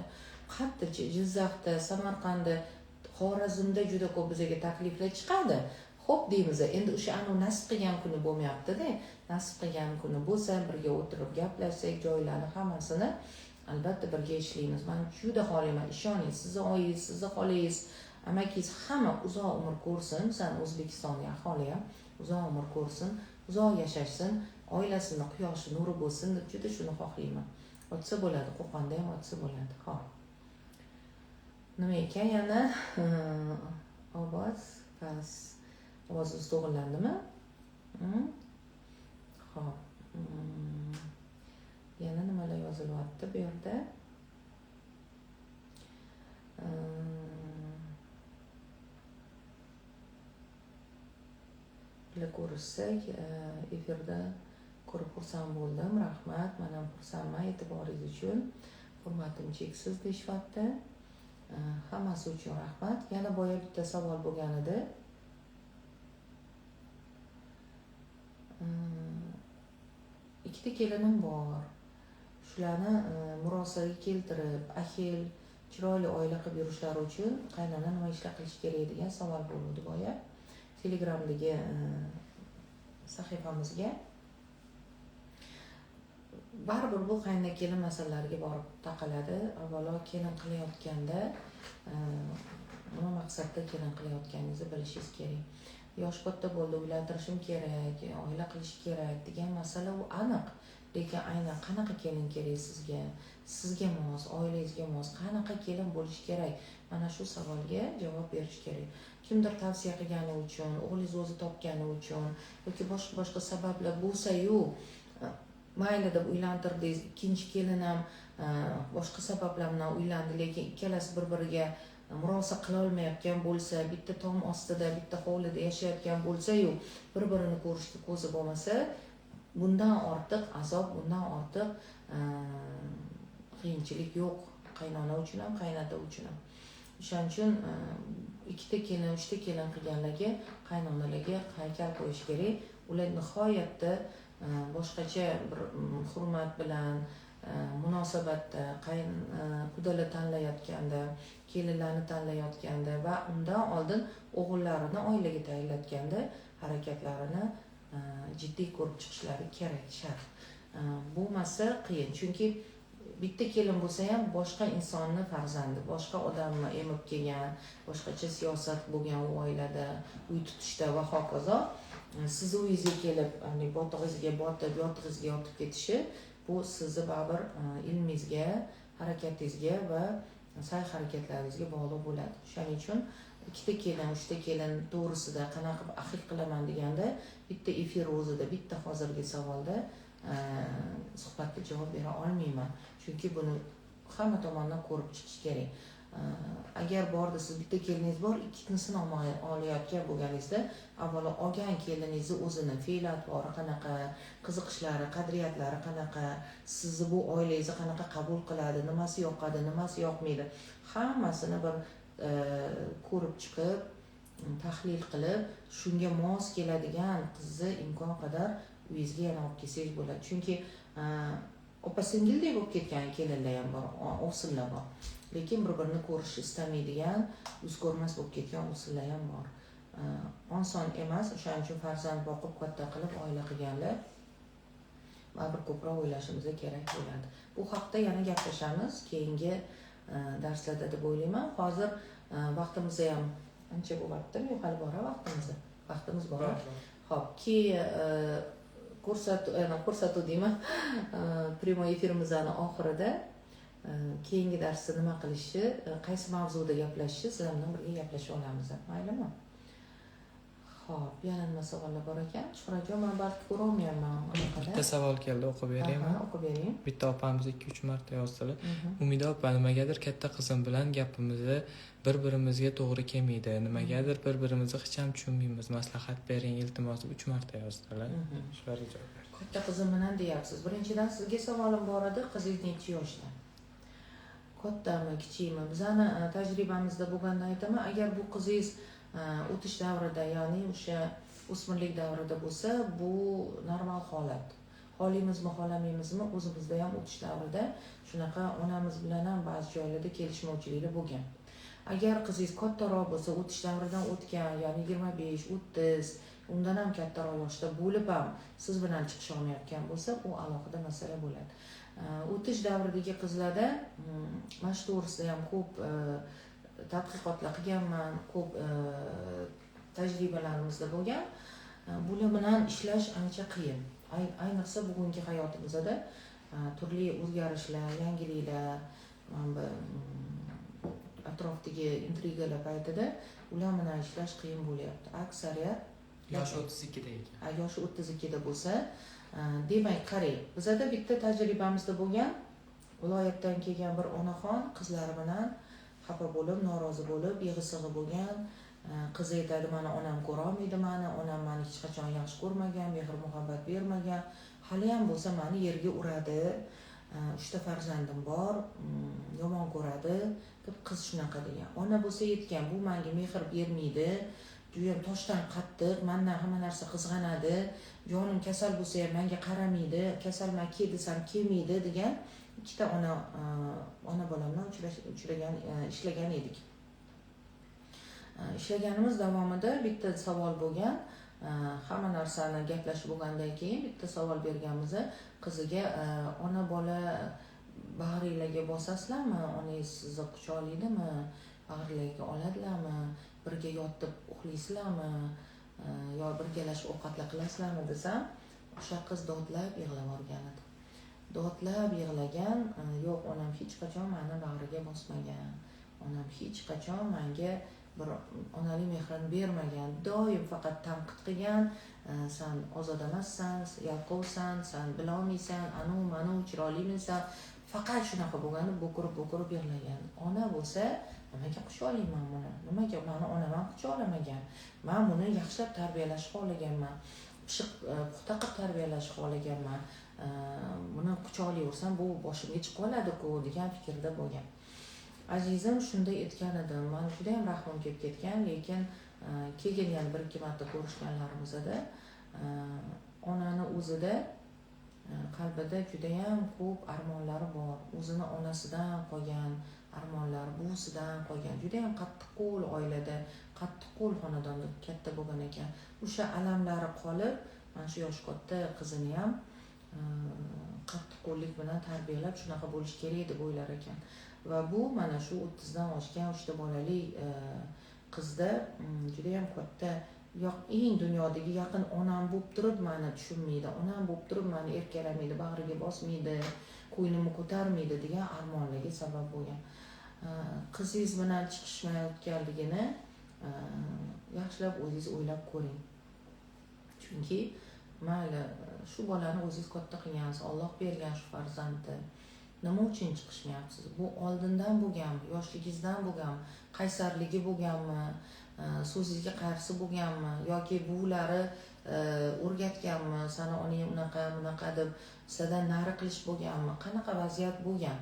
hatto Jizzaxda, Samarqandda, Xorazmda juda ko'p bizga takliflar chiqadi. Xo'p deymiz, endi o'sha anu nasib qilgan kuni bo'lmayapti-da. Nasib qilgan kuni bo'lsa, birga o'tirib gaplashsak, joylarni hammasini albatta birga ishlaymiz. Men juda xohlayman, ishoning, sizni oyingiz, sizni xolangiz, amakingiz hamma uzoq umr ko'rsin, masalan, O'zbekistonning aholi ham uzoq umr ko'rsin, uzoq yashashsin, oilasini quyoshi nuri bo'lsin deb juda shuni xohlayman. Ochsa bo'ladi, Qo'qonda ham ochsa bo'ladi. Xo'p. Nima ekan yana? Ovoz past. Ovozingiz to'g'rilandimi? Xo'p. Yana nimalar yozilyapti bu yerda? Bular ko'rishsak, efirda ko'rib xursand bo'ldim. Rahmat, men ham xursandman e'tiboringiz uchun. Hurmatim cheksiz deyishyapti. Hammasi uchun rahmat. Yana boya bitta savol bo'lgan edi. Ikkita kelinim bor. Shularni murosaga keltirib, ahil, chiroyli oila qilib yurishlari uchun qaynona nima ishlar qilish kerak degan savol bo'ldi boya. Telegramdagi sahifamizga. Baribir bu qayna kelin masalalariga borib taqaladi. Avvalo kelin qilayotganda nima maqsadda kelin qilayotganingizni bilishingiz kerak. Yosh katta bo'ldi, uylantirishim kerak, oila qilish kerak degan masala u aniq. Lekin aynan qanaqa kelin kerak sizga, sizga mos, oilangizga mos, qanaqa kelin bo'lishi kerak? Mana shu savolga javob berish kerak. Kimdir tavsiya qilgani uchun, o'g'lingiz o'zi topgani uchun yoki boshqa sabablar bo'lsa-yu, mayli deb uylantirdingiz, ikkinchi kelin ham boshqa sabablar bilan uylandi, lekin ikkalasi bir-biriga murosa qila olmayotgan bo'lsa, bitta tom ostida, bitta hovlida yashayotgan bo'lsa-yu, bir-birini ko'rishga ko'zi bo'lmasa, bundan ortiq azob, bundan ortiq qiyinchilik yo'q qaynona uchun ham, qaynota uchun ham. O'shaning uchun ikkita kelin, uchta kelin qilganlarga, qaynonalarga haykal qo'yish kerak. Ular nihoyatda boshqacha bir hurmat bilan munosabatda qudalar tanlayotganda, kelinlarni tanlayotganda va undan oldin o'g'illarini oilaga tayinlatganda harakatlarini jiddiy ko'rib chiqishlari kerak, shart. Bo'lmasa qiyin, chunki bitta kelin bo'lsa ham boshqa insonni farzandi, boshqa odamni emib kelgan, boshqacha siyosat bo'lgan u oilada, uy tutishda va hokazo. Sizni uyingizga kelib, ya'ni botig'ingizga botib, yotig'ingizga yotib ketishi bu sizni baribir ilmingizga, harakatingizga va sa'y harakatlaringizga bog'liq bo'ladi. Shuning uchun ikkita kelin, uchta kelin to'g'risida qanaqa qilib ahil qilaman deganda bitta efir o'zida, bitta hozirgi savolda suhbatga javob bera olmayman. Chunki buni hamma tomondan ko'rib chiqish kerak. Agar borda siz bitta keliningiz bor, ikkinchisini olayotgan bo'lganingizda avvalo olgan keliningizni o'zini fe'l-atvori qanaqa, qiziqishlari, qadriyatlari qanaqa, sizni bu oilangizni qanaqa qabul qiladi, nimasi yoqadi, nimasi yoqmaydi, hammasini bir ko'rib chiqib, tahlil qilib, shunga mos keladigan qizni imkon qadar uyingizga yana olib kelsangiz bo'ladi. Chunki opa-singildek bo'lib ketgan kelinlar ham bor, ovsinlar bor. Lekin bir-birini ko'rishni istamaydigan, yuz ko'rmas bo'lib ketgan ovsinlar ham bor. Oson emas, o'shaning uchun farzand boqib, katta qilib oila qilganlar baribir ko'proq o'ylashimiz kerak bo'ladi. Bu haqda yana gaplashamiz keyingi darslarda deb o'ylayman. Hozir vaqtimiz ham ancha bo'lyaptimi? Yo'q, hali bor vaqtimiz. Vaqtimiz bor. Xo'p, ko'rsatuv deyman. Primoy efirimizning oxirida keyingi darsda nima qilishi, qaysi mavzuda gaplashishi sizlar bilan birga gaplasha olamiz. Maylimi? Xo'p, yana nima savollar bor ekan? Shuhratjon, men balki ko'ra olmayapman. Bitta savol keldi, o'qib beraymi? O'qib bering. Bitta opamiz 2-3 marta yozdilar. Umida opa, nimagadir katta qizim bilan gapimizni bir-birimizga to'g'ri kelmaydi. Nimagadir bir-birimizni hech ham tushunmaymiz. Maslahat bering, iltimos, deb 3 marta yozdilar. Shularga javob bering. Katta qizim bilan deyapsiz. Birinchidan sizga savolim bor edi, qizingiz necha yoshda? Kattami, kichikmi? Bizani tajribamizda bo'lgandan aytaman, agar bu qizingiz o'tish davrida, ya'ni o'sha o'smirlik davrida bo'lsa, bu normal holat. Xohlaymizmi, xohlamaymizmi, o'zimizda ham o'tish davrida shunaqa onamiz bilan ham ba'zi joylarda kelishmovchiliklar bo'lgan. Agar qizingiz kattaroq bo'lsa, o'tish davridan o'tgan, ya'ni 25, 30, undan ham kattaroq yoshda bo'lib ham siz bilan chiqisha olmayotgan bo'lsa, u alohida masala bo'ladi. O'tish davridagi qizlarda mana shu to'g'risida ham ko'p tadqiqotlar qilganman, ko'p tajribalarimizda bo'lgan. Bular bilan ishlash ancha qiyin. Ayniqsa bugungi hayotimizda turli o'zgarishlar, yangiliklar, mana bu atrofdagi intrigalar paytida ular bilan ishlash qiyin bo'lyapti. Aksariyat Yoshi 32da ekan. Yoshi 32da bo'lsa, demak, qarang, bizada bitta tajribamizda bo'lgan, viloyatdan kelgan bir onaxon qizlari bilan xafa bo'lib, norozi bo'lib, yig'i-sig'i bo'lgan. Qizi aytadi, mani onam ko'rolmaydi mani, onam mani hech qachon yaxshi ko'rmagan, mehr muhabbat bermagan, haliyam bo'lsa mani yerga uradi, 3 ta farzandim bor, yomon ko'radi deb qiz shunaqa degan. Ona bo'lsa aytgan, bu menga mehr bermaydi, judayam toshdan qattiq, mendan hamma narsa qizg'anadi, jonim kasal bo'lsa ham menga qaramaydi, kasalman kel desam kelmaydi degan ikkita ona bola bilan uchragan, ishlagan edik. Ishlaganimiz davomida bitta savol bo'lgan, hamma narsani gaplashib bo'lgandan keyin bitta savol berganmiz qiziga, ona bola bag'ringlarga bosasizlarmi, onangiz sizni quchoqlaydimi, bag'ringlarga oladilarmi, birga yotib uxlaysizlarmi yo birgalashib ovqatlar qilasizlarmi desam, o'sha qiz dodlab yig'lab yuborgan edi. Dodlab yig'lagan, yo'q, onam hech qachon meni bag'riga bosmagan, onam hech qachon menga bir onalik mehrini bermagan, doim faqat tanqid qilgan, san ozod emassan, yalqovsan, san bilolmaysan, anu manu chiroylimisan, faqat shunaqa bo'lgani, bo'kirib yig'lagan. Ona bo'lsa, nimaga quchoqlayman buni, nimaga mani onam ham quchoqlamagan, man buni yaxshilab tarbiyalashni xohlaganman, pishiq puxta qilib tarbiyalashni xohlaganman, buni quchoqlayversam bu boshimga chiqib oladi-ku degan fikrda bo'lgan. Azizim shunday aytgan edim, man juda ham rahmim kelib ketgan, lekin keyin yana bir ikki marta ko'rishganlarimizda onani o'zida qalbida juda ham ko'p armonlari bor, o'zini onasidan qolgan armonlar, buvisidan qolgan, juda ham qattiqqo'l oilada, qattiqqo'l xonadonda katta bo'lgan ekan. O'sha alamlari qolib, mana shu yoshi katta qizini ham qattiqqo'llik bilan tarbiyalab shunaqa bo'lish kerak deb o'ylar ekan. Va bu mana shu 30 dan oshgan 3 ta bolali qizda juda ham katta, eng dunyodagi yaqin onam bo'lib turib meni tushunmaydi, onam bo'lib turib meni erkalamaydi, bag'riga bosmaydi, ko'nglimni ko'tarmaydi degan armonlarga sabab bo'lgan. Qizingiz bilan chiqishmayotganligini yaxshilab o'zingiz o'ylab ko'ring. Chunki mayli, shu bolani o'zingiz katta qilgansiz, Alloh bergan shu farzandni. Nima uchun chiqishmayapsiz? Bu oldindan bo'lganmi, yoshligingizdan bo'lganmi, qaysarligi bo'lganmi, so'zingizga qarshi bo'lganmi yoki buvilari o'rgatganmi, sani onang unaqa bunaqa deb sizdan nari qilish bo'lganmi, qanaqa vaziyat bo'lgan?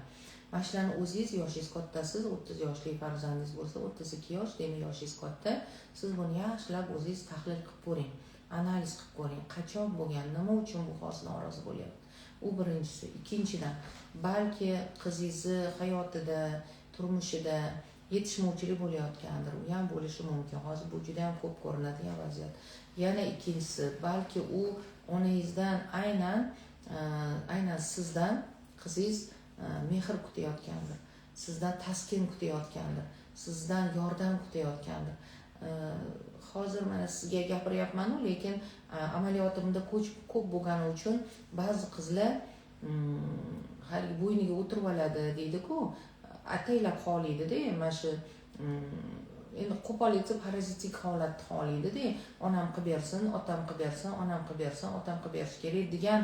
Mana shularni o'zingiz, yoshingiz kattasiz, 30 yoshli farzandingiz bo'lsa, 32 yosh, demak yoshingiz katta. Siz buni yaxshilab o'zingiz tahlil qilib ko'ring, analiz qilib ko'ring, qachon bo'lgan, nima uchun bu hozir norozi bo'lyapti? U birinchisi. Ikkinchidan, balki qizingizni hayotida, turmushida yetishmovchilik bo'layotgandir. U ham bo'lishi mumkin. Hozir bu juda ham ko'p ko'rinadigan vaziyat. Yana ikkinchisi, balki u onangizdan aynan sizdan qizingiz mehr kutayotgandir, sizdan taskin kutayotgandir, sizdan yordam kutayotgandir. Hozir mana sizga gapiryapman-u, lekin amaliyotimda ko'p bo'lgani uchun ba'zi qizlar haligi bo'yniga o'tirib oladi deydi-ku, ataylab xohlaydida, mana shu endi qo'pol aytsa parazitik holatni xohlaydida, onam qilib bersin, otam qilib bersin, onam qilib bersin, otam qilib berishi kerak degan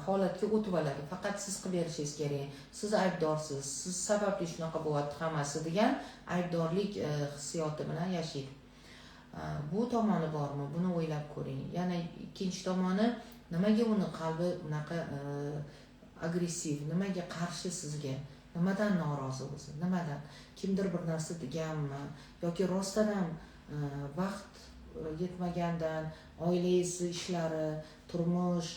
holatga o'tib oladi. Faqat siz qilib berishingiz kerak, siz aybdorsiz, siz sababli shunaqa bo'lyapti hammasi degan aybdorlik hissiyoti bilan yashaydi. Bu tomoni bormi? Buni o'ylab ko'ring. Yana ikkinchi tomoni, nimaga uni qalbi unaqa agressiv, nimaga qarshi sizga? Nimadan norozi o'zi? Nimadan? Kimdir bir narsa deganmi yoki rostdan ham vaqt yetmagandan, oilangiz ishlari, turmush,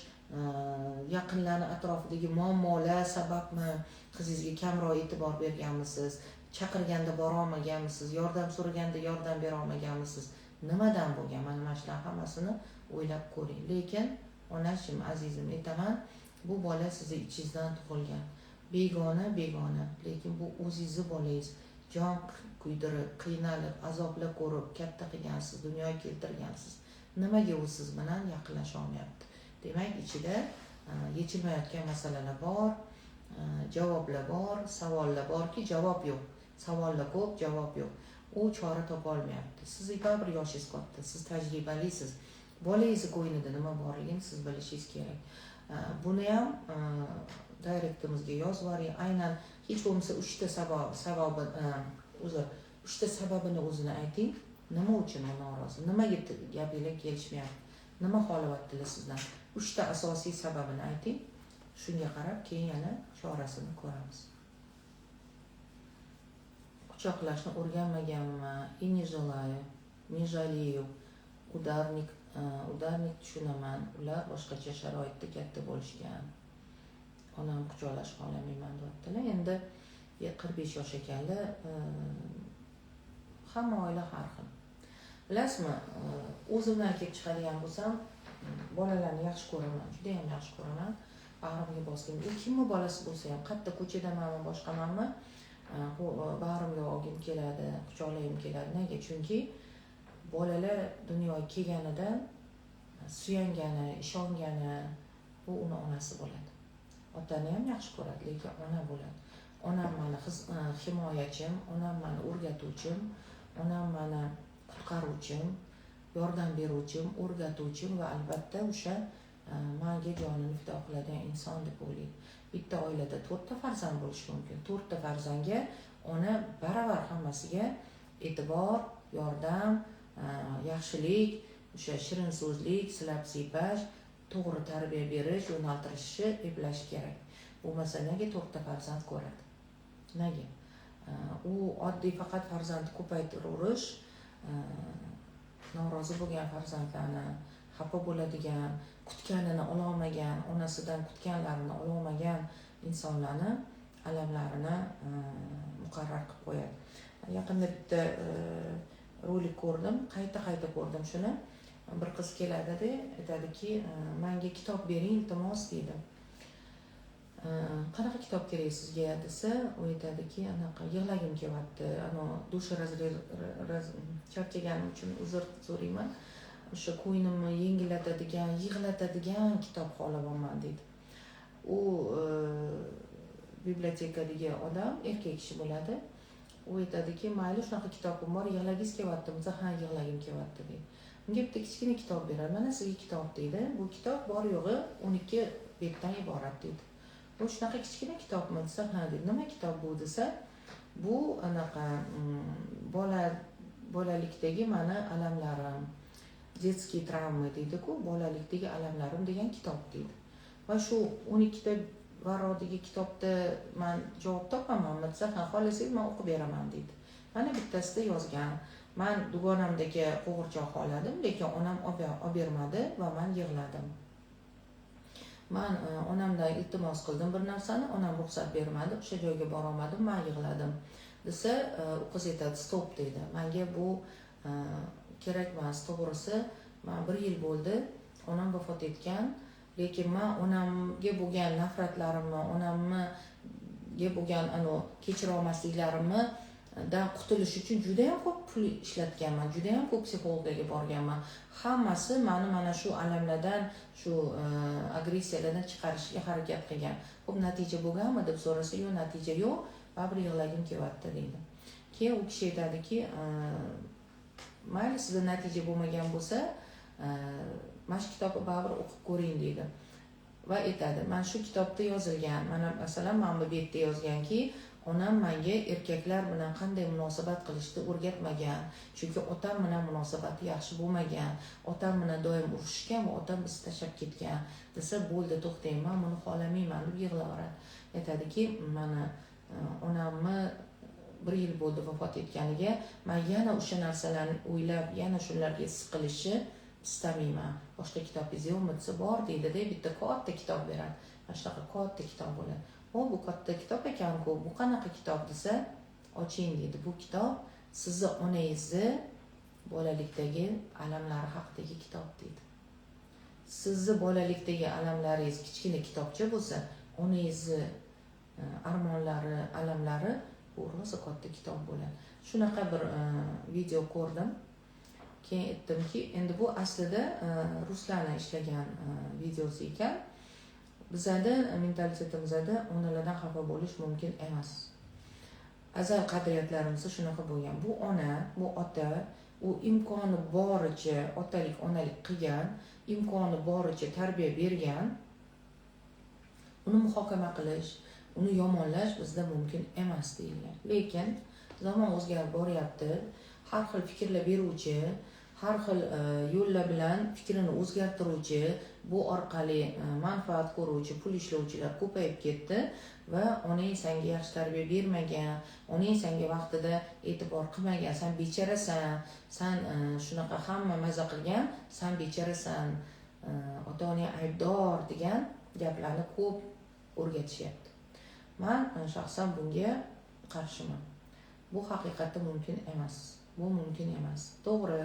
yaqinlarning atrofidagi muammolar sababmi qizingizga kamroq e'tibor berganmisiz? Chaqirganda bora olmaganmisiz? Yordam so'raganda yordam bera olmaganmisiz? Nimadan bo'lgan? Mana shularning hammasini o'ylab ko'ring. Lekin onashim, azizim, aytaman, bu bola sizni ichingizdan tug'ilgan. Begona, begona, lekin bu o'zingizni bolangiz. Jon kuydirib, qiynalib, azoblar ko'rib katta qilgansiz, dunyoga keltirgansiz. Nimaga u siz bilan yaqinlasha olmayapti? Demak, ichida yechilmayotgan masalalar bor, javoblar bor, savollar borki, javob yo'q. Savollar ko'p, javob yo'q. U chora topa olmayapti. Siz baribir yoshingiz katta, siz tajribalisiz. Bolangizni ko'nglida nima borligini siz bilishingiz kerak. Buni ham direktimizga yozib yuboring. Aynan hech bo'lmasa 3 ta sababi, uzr, 3 ta sababini o'zini ayting. Nima uchun u norozi? Nimaga gapinglar kelishmayapti? Nima xohlayaptilar sizdan? 3 ta asosiy sababini ayting. Shunga qarab keyin yana chorasini ko'ramiz. Quchoqlashni o'rganmaganman и не желаю, не жалею. Ударник, ударник tushunaman. Ular boshqacha sharoitda katta bo'lishgan. Onam quchoqlash xohlamayman deyaptilar. Endi 45 yosh ekanlar. Hamma oila har xil. Bilasizmi, o'zimdan kelib chiqadigan bo'lsam, bolalarni yaxshi ko'raman, juda ham yaxshi ko'raman. Bag'rimga bosdim. U kimni bolasi bo'lsa ham, qayerda, ko'chadamanmi, boshqamanmi, bag'rimga olgim keladi, quchoqlagim keladi. Nega? Chunki bolalar dunyoga kelganidan suyangani, ishongani bu uni onasi bo'ladi. Otani ham yaxshi ko'radi, lekin ona bo'ladi. Onam mani himoyachim, onam mani o'rgatuvchim, onam mani qutqaruvchim, yordam beruvchim, o'rgatuvchim va albatta o'sha manga jonini fido qiladigan inson deb o'ylaydi. Bitta oilada to'rtta farzand bo'lishi mumkin. To'rtta farzandga ona baravar hammasiga e'tibor, yordam, yaxshilik, o'sha shirin so'zlik, silab siypash, to'g'ri tarbiya berish, yo'naltirishni eplash kerak. Bo'lmasa nega to'rtta farzand ko'radi? Nega? U oddiy faqat farzandni ko'paytiraverish, norozi bo'lgan farzandlarni, xafa bo'ladigan, kutganini ololmagan, onasidan kutganlarini ololmagan insonlarni alamlarini muqarrar qilib qo'yadi. Yaqinda bitta rolik ko'rdim, qayta-qayta ko'rdim shuni. Bir qiz keladida, aytadiki, "Menga kitob bering, iltimos" deydi. Qanaqa kitob kerak sizga desa, u aytadiki, anaqa yig'lagim kelyapti. Ano душераздирательный, charchaganim uchun uzr so'rayman. O'sha ko'nglimni yengillatadigan, yig'latadigan kitob xohlayapman deydi. U bibliotekadagi odam erkak kishi bo'ladi. U aytadiki, mayli, shunaqa kitobim bor, yig'lagingiz kelyaptimi desa, ha, yig'lagim kelyapti deydi. Unga bitta kichkina kitob beradi. Mana sizga kitob deydi. Bu kitob bor yo'g'i 12 betdan iborat deydi. Bu shunaqa kichkina kitobmi desa, ha deydi. Nima kitob bu desa, bu anaqa bolalikdagi mani alamlarim, детские травмы deydi-ku, bolalikdagi alamlarim degan kitob deydi. Va shu 12 ta varrodagi kitobda man javob topamanmi desa, ha, xohlasangiz man o'qib beraman deydi. Mana bittasida yozgan. Man dugonamdagi qo'g'irchoq xohladim, lekin onam olib bermadi va man yig'ladim. Man onamdan iltimos qildim bir narsani, onam ruxsat bermadi, o'sha joyga borolmadim, man yig'ladim. Desa, u qiz aytadi, stop deydi. Menga bu kerak emas, to'g'risi, man bir yil bo'ldi, onam vafot etgan, lekin man onamga bo'lgan nafratlarimni, onamga bo'lgan anavi kechira olmasliklarimni dan qutulish uchun juda ham ko'p pul ishlatganman, juda ham ko'p psixologga borganman. Hammasi mani mana shu alamlardan, shu agressiyalardan chiqarishga harakat qilgan. Xo'p, natija bo'lganmi deb so'rasa, yo'q, natija yo'q, baribir yig'lagim kelyapti deydi. Keyin u kishi aytadiki, mayli, sizda natija bo'lmagan bo'lsa, mana shu kitobni baribir o'qib ko'ring deydi. Va aytadi, mana shu kitobda yozilgan, mana masalan, mana bu betda yozganki, onam menga erkaklar bilan qanday munosabat qilishni o'rgatmagan, chunki otam bilan munosabati yaxshi bo'lmagan, otam bilan doim urushishgan va otam bizni tashlab ketgan desa, bo'ldi, to'xtang, man buni xohlamayman deb yig'laveradi. Aytadiki, mana onamni bir yil bo'ldi vafot etganiga, man yana o'sha narsalarni o'ylab, yana shularga siqilishni istamayman. Boshqa kitobingiz yo'qmi desa, bor deydida, bitta katta kitob beradi. Mana shunaqa katta kitob bo'ladi. O, bu katta kitob ekan-ku, bu qanaqa kitob desa, oching deydi. Bu kitob sizni onangizni bolalikdagi alamlari haqidagi kitob deydi. Sizni bolalikdagi alamlaringiz kichkina kitobcha bo'lsa, onangizni armonlari, alamlari bu rosa katta kitob bo'ladi. Shunaqa bir video ko'rdim. Keyin aytdimki, endi bu aslida ruslarni ishlagan videosi ekan. Bizada mentalitetimizda onalardan xafa bo'lish mumkin emas. Azal qadriyatlarimizda shunaqa bo'lgan. Bu ona, bu ota, u imkoni boricha otalik, onalik qilgan, imkoni boricha tarbiya bergan. Uni muhokama qilish, uni yomonlash bizda mumkin emas deyilgan. Lekin zamon o'zgarib boryapti. Har xil fikrlar beruvchi, har xil yo'llar bilan fikrini o'zgartiruvchi, bu orqali manfaat ko'ruvchi, pul ishlovchilar ko'payib ketdi va onang senga yaxshi tarbiya bermagan, onang senga vaqtida e'tibor qilmagan, sen becharasan, sen shunaqa hamma maza qilgan, sen becharasan, ota-onang aybdor degan gaplarni ko'p o'rgatishyapti. Men shaxsan bunga qarshiman. Bu haqiqatda mumkin emas. Bu mumkin emas. To'g'ri,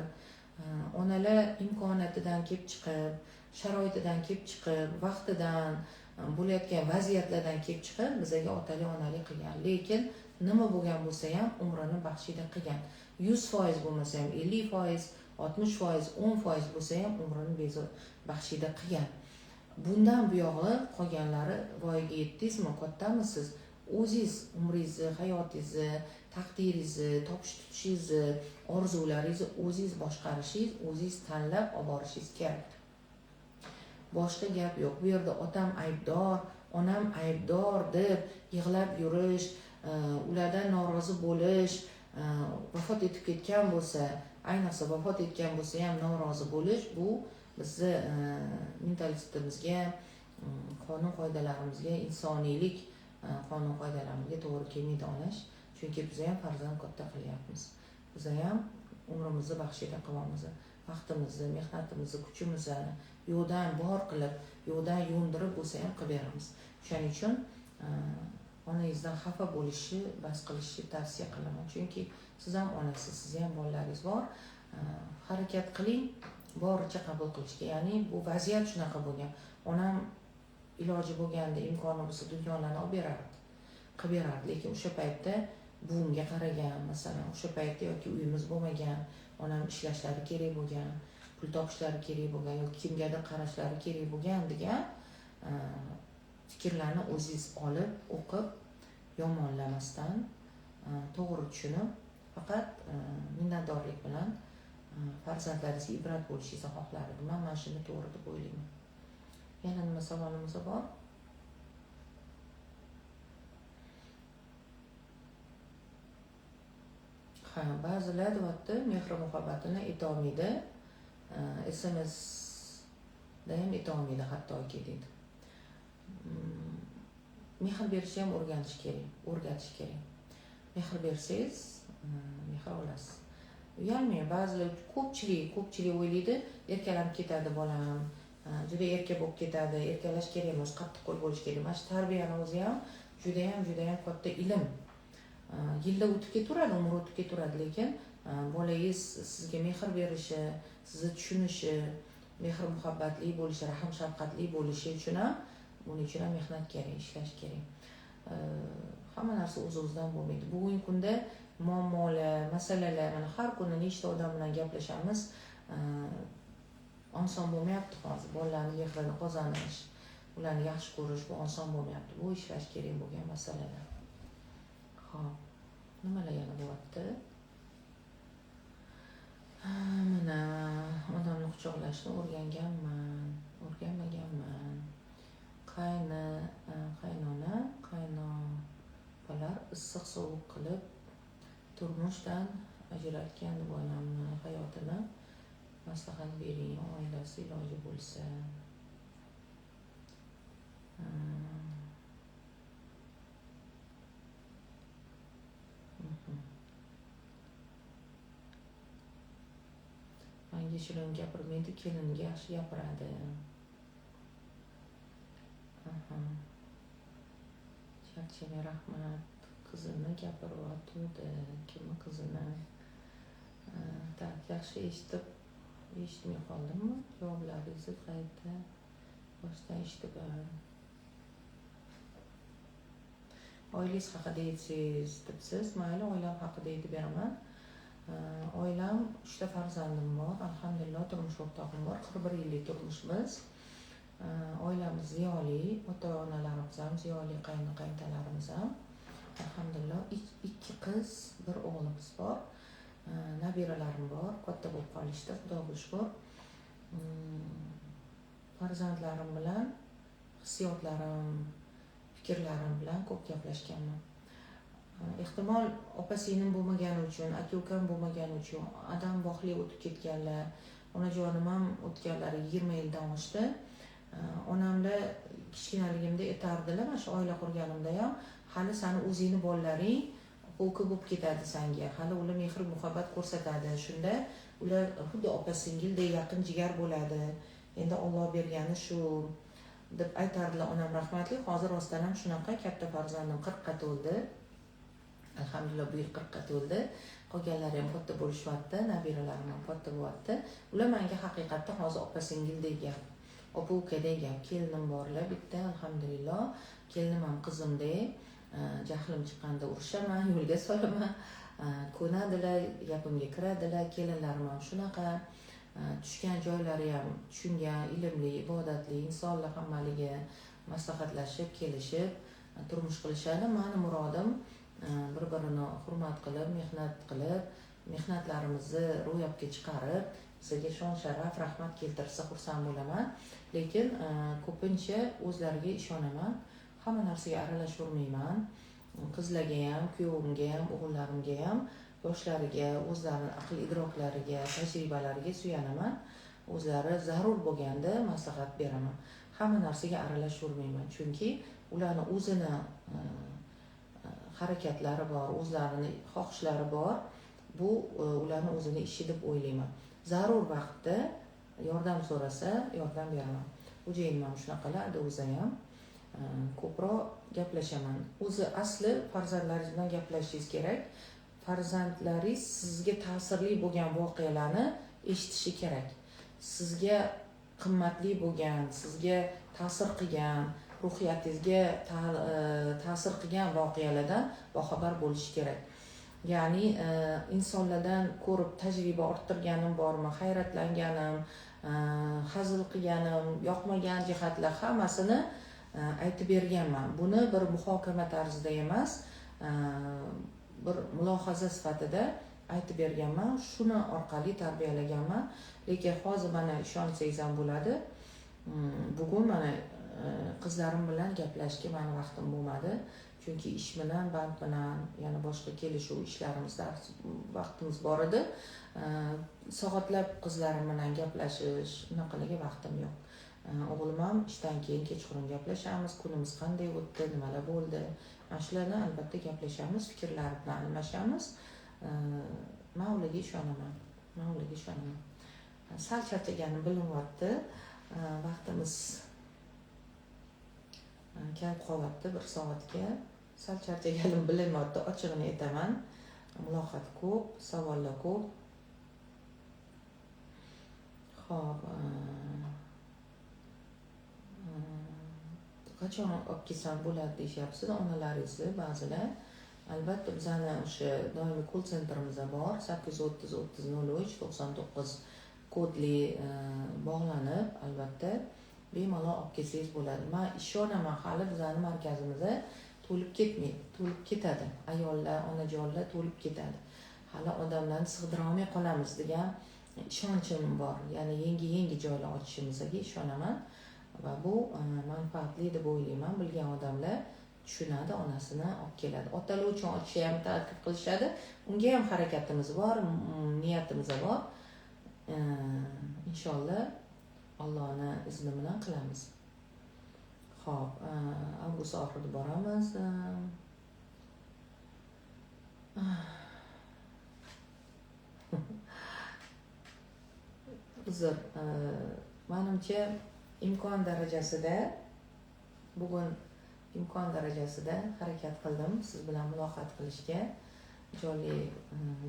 onalar imkoniyatidan kelib chiqib, sharoitidan kelib chiqib, vaqtidan, bo'layotgan vaziyatlardan kelib chiqib bizaga otalik, onalik qilgan. Lekin nima bo'lgan bo'lsa ham umrini baxshida qilgan. 100% bo'lmasa ham 50%, 60%, 10% bo'lsa ham umrini baxshida qilgan. Bundan buyog'i qolganlari voyaga yetdingizmi, kattamisiz? O'zingiz umringizni, hayotingizni, taqdiringizni, topish tutishingizni, orzularingizni o'zingiz boshqarishingiz, o'zingiz tanlab olib borishingiz kerak. Boshqa gap yo'q. Bu yerda otam aybdor, onam aybdor deb yig'lab yurish, ulardan norozi bo'lish, vafot etib ketgan bo'lsa, ayniqsa vafot etgan bo'lsa ham norozi bo'lish, bu bizni mentalitetimizga, qonun qoidalarimizga, insoniylik qonun qoidalarimizga to'g'ri kelmaydi onash. Chunki biz ham farzand katta qilyapmiz. Biz ham umrimizni baxshida qilyapmiz. Vaqtimizni, mehnatimizni, kuchimizni yo'qdan bor qilib, yo'qdan yo'ndirib bo'lsa ham qilib beramiz. Shuning uchun onangizdan xafa bo'lishi, bas qilishni tavsiya qilaman. Chunki siz ham onasiz, siz ham bolalaringiz bor. Harakat qiling boricha qabul qilishga. Ya'ni bu vaziyat shunaqa bo'lgan. Onam iloji bo'lganda, imkoni bo'lsa dunyolarni olib berardi, qilib berardi. Lekin o'sha paytda buvimga qaragan, masalan, o'sha paytda yoki uyimiz bo'lmagan, onam ishlashlari kerak bo'lgan, pul topishlari kerak bo'lgan yoki kimgadir qarashlari kerak bo'lgan degan fikrlarni o'zingiz olib, o'qib, yomonlamasdan, to'g'ri tushunib, faqat minnatdorlik bilan farzandlaringizga ibrat bo'lishingizni xohlar edim. Men mana shuni to'g'ri deb o'ylayman. Yana nima savolimiz bor? Ha, ba'zilar deyapti, mehr-muhabbatini aytolmaydi. SMS da ham aytolmaydi hattoki deydi. Mehr berishni ham o'rganish kerak, o'rgatish kerak. Mehr bersangiz, mehr olasiz. Uyalmang, ba'zilar ko'pchilik o'ylaydi, erkalanib ketadi bolam, juda erka bo'lib ketadi, erkalash kerak emas, qattiqqo'l bo'lish kerak. Mana shu tarbiyani o'zi ham juda ham katta ilm. Yillar o'tib ketaveradi, umr o'tib ketaveradi, lekin bolangiz sizga mehr berishi, sizni tushunishi, mehr-muhabbatli bo'lishi, rahm-shafqatli bo'lishi uchun ham, buning uchun ham mehnat kerak, ishlash kerak. Hamma narsa o'z-o'zidan bo'lmaydi. Bugungi kunda muammolar, masalalar, mana har kuni nechta odam bilan gaplashamiz, oson bo'lmayapti hozir. Bolalarning mehrini qozonish, ularni yaxshi ko'rish bu oson bo'lmayapti. Bu ishlash kerak bo'lgan masalalar. Xo'p, nimalar yana bo'lyapti? Mana odamni quchoqlashni o'rganganman, o'rganmaganman. Qaynona, qaynopalar issiq sovuq qilib turmushdan ajratgan bolamni hayotini maslahat bering, oilasi iloji bo'lsa. Menga shirin gapirmaydi, kelinga yaxshi gapiradi. Charchamay rahmat. Qizini gapiryotgandi, kimni qizini? Tak, yaxshi eshitib, eshitmay qoldimmi? Javoblaringizni qayta boshdan eshitib. Oilangiz haqida aytsangiz debsiz. Mayli, oilam haqida aytib beraman. Oilam 3 ta farzandim bor. Alhamdulillah, turmush o'rtog'im bor. 41 yillik turmushimiz. Oilamiz ziyoli, ota-onalarimiz ham ziyoli, qaynotalarimiz ham. Alhamdulillah, 2 qiz, 1 o'g'limiz bor. Nabiralarim bor, katta bo'lib qolishdi, Xudoga shukr. Farzandlarim bilan hissiyotlarim, fikrlarim bilan ko'p gaplashganman. Ehtimol opa-singlim bo'lmagani uchun, aka-ukam bo'lmagani uchun, adam voqea o'tib ketganlar, onajonim ham o'tganlari 20 yildan oshdi. Onamlar kichkinaligimda aytardilar, mana shu oila qurganimda ham, hali sani o'zingni bolalaring opa-uka bo'lib ketadi senga, hali ular mehr muhabbat ko'rsatadi, shunda ular xuddi opa-singildek yaqin jigar bo'ladi. Endi Alloh bergani shu deb aytardilar onam rahmatli. Hozir rostdan ham shunaqa, katta farzandim 40 ga to'ldi. Alhamdulillah, bu yil 40 ga to'ldi. Qolganlari ham katta bo'lishyapti, nabiralarim ham katta bo'lyapti. Ular menga haqiqatda hozir opa-singildek gap, opa-ukadek gap. Kelinim borlar bitta, alhamdulillah. Kelinim ham qizimdek. Jahlim chiqqanda urishaman, yo'lga solaman, ko'nadilar, gapimga kiradilar. Kelinlarim ham shunaqa, tushgan joylari ham tushungan, ilmli, ibodatli insonlar hammaligi maslahatlashib, kelishib turmush qilishadi. Mani murodim bir-birini hurmat qilib, mehnat qilib, mehnatlarimizni ro'yobga chiqarib, bizga shon-sharaf, rahmat keltirsa xursand bo'laman. Lekin ko'pincha o'zlariga ishonaman. Hamma narsaga aralashavermayman. Qizlarga ham, kuyovimga ham, o'g'illarimga ham, yoshlariga, o'zlarining aql idroklariga, tajribalariga suyanaman. O'zlari zarur bo'lganda maslahat beraman. Hamma narsaga aralashavermayman, chunki ularni o'zini harakatlari bor, o'zlarini xohishlari bor. Bu ularni o'zini ishi deb o'ylayman. Zarur vaqtda yordam so'rasa, yordam beraman. Xo'jayinim ham shunaqalar, o'zi ham ko'proq gaplashaman. O'zi asli farzandlaringiz bilan gaplashishingiz kerak. Farzandlaringiz sizga ta'sirli bo'lgan voqealarni eshitishi kerak. Sizga qimmatli bo'lgan, sizga ta'sir qilgan, ruhiyatingizga ta'sir qilgan voqealardan boxabar bo'lishi kerak. Ya'ni insonlardan ko'rib tajriba orttirganim bormi, hayratlanganim, hazil qilganim, yoqmagan jihatlar hammasini aytib berganman. Buni bir muhokama tarzida emas, bir mulohaza sifatida aytib berganman. Shuni orqali tarbiyalaganman. Lekin hozir mana ishonsangiz ham bo'ladi. Bugun mana qizlarim bilan gaplashishga meni vaqtim bo'lmadi. Chunki ish bilan, band bilan, yana boshqa kelishuv ishlarimizda vaqtimiz bor edi. Soatlab qizlarim bilan gaplashish, unaqalarga vaqtim yo'q. O'g'lim ham ishdan keyin kechqurun gaplashamiz, kunimiz qanday o'tdi, nimalar bo'ldi. Mana shularni albatta gaplashamiz, fikrlar bilan almashamiz. Men ularga ishonaman. Men ularga ishonaman. Sal charchaganim bilinyapti. Vaqtimiz kelib qolyapti 1 soatga. Sal charchaganim bilinmayapti, ochig'ini aytaman. Muloqot ko'p, savollar ko'p. Xo'p, qachon olib kelsam bo'ladi deyishyapsiz onalaringizni ba'zilar. Albatta bizani o'sha doimiy call centerimiz bor, 830 30 03 99 kodli bog'lanib, albatta bemalol olib kelsangiz bo'ladi. Men ishonaman, hali bizani markazimizda to'lib ketmaydi, to'lib ketadi. Ayollar, onajonlar to'lib ketadi. Hali odamlarni sig'dira olmay qolamiz degan ishonchim bor. Ya'ni yangi joylar ochishimizga ishonaman va bu manfaatli deb o'ylayman. Bilgan odamlar tushunadi, onasini olib keladi. Otalar uchun ochishni ham taklif qilishadi. Unga ham harakatimiz bor, niyatimiz bor. Inshaalloh Allohning izni bilan qilamiz. Xo'p, avgust oxirida boramiz. Uzr, menimcha imkon darajasida bugun imkon darajasida harakat qildim siz bilan muloqot qilishga, jonli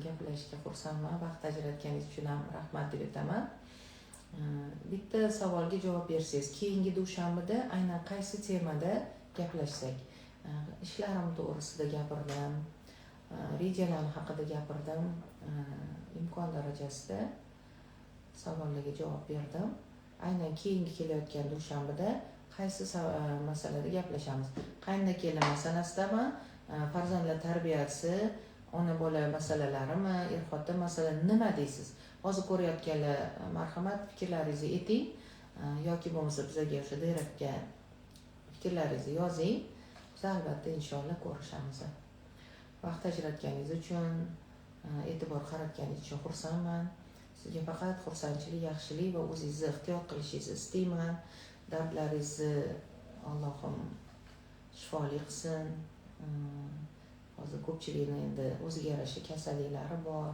gaplashishga xursandman. Vaqt ajratganingiz uchun ham rahmat deb aytaman. Bitta savolga javob bersangiz, keyingi dushanbada aynan qaysi temada gaplashsak? Ishlarim to'g'risida gapirdim, rejalarim haqida gapirdim, imkon darajasida savollarga javob berdim. Aynan keyingi kelayotgan dushanbada qaysi masalada gaplashamiz? Qayna kelin masalasidami Farzandlar tarbiyasi, ona bola masalalarimi, er-xotin masalasi, nima deysiz? Hozir ko'rayotganlar, marhamat, fikrlaringizni ayting yoki bo'lmasa bizga o'sha direktga fikrlaringizni yozing. Biz albatta inshaalloh ko'rishamiz. Vaqt ajratganingiz uchun, e'tibor qaratganingiz uchun xursandman. Sizga faqat xursandchilik, yaxshilik va o'zingizni ehtiyot qilishingizni istayman. Dardlaringizni Allohim shifoli qilsin. Hozir ko'pchilikni endi o'ziga yarasha kasalliklari bor,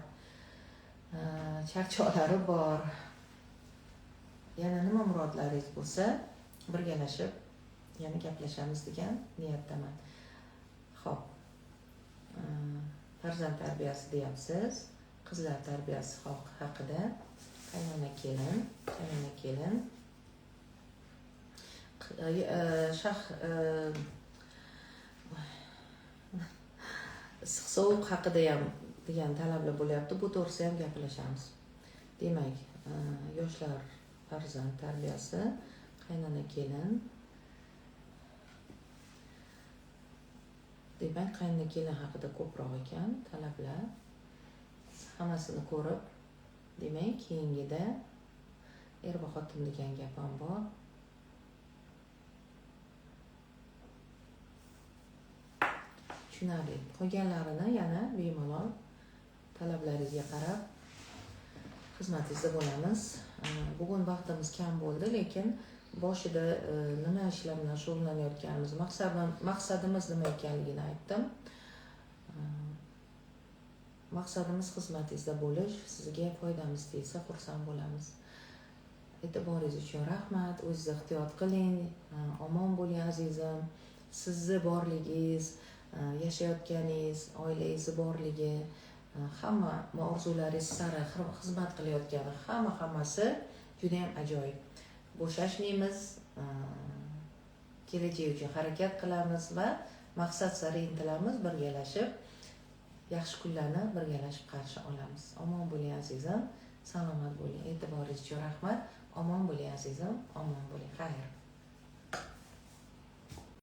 charchoqlari bor. Yana nima murodlaringiz bo'lsa, birgalashib yana gaplashamiz degan niyatdaman. Xo'p. Farzand tarbiyasi deyapsiz, qizlar tarbiyasi haqida, qaynona kelin, qaynona kelin. Issiq sovuq haqida ham degan talablar bo'lyapti. Bu to'g'risida ham gaplashamiz. Demak, yoshlar farzand tarbiyasi, qaynona kelin. Demak, qaynona kelin haqida ko'proq ekan talablar. Hammasini ko'rib, demak, keyingida er va xotin degan gap ham bor. Tushunarli. Qolganlarini yana bemalol talablaringizga qarab xizmatingizda bo'lamiz. Bugun vaqtimiz kam bo'ldi, lekin boshida nima ishlar bilan shug'ullanayotganimiz, maqsadimiz nima ekanligini aytdim. Maqsadimiz xizmatingizda bo'lish, sizga foydamiz tegsa xursand bo'lamiz. E'tiboringiz uchun rahmat. O'zingiz ehtiyot qiling, omon bo'ling azizim. Sizni borligingiz, yashayotganingiz, oilangizni borligi, hamma orzularingiz sari xizmat qilayotgani, hammasi juda ham ajoyib. Bo'shashmaymiz, kelajak uchun harakat qilamiz va maqsad sari intilamiz, birgalashib yaxshi kunlarni birgalashib qarshi olamiz. Omon bo'ling azizim, salomat bo'ling. E'tiboringiz uchun rahmat. Omon bo'ling azizim, omon bo'ling. Xayr.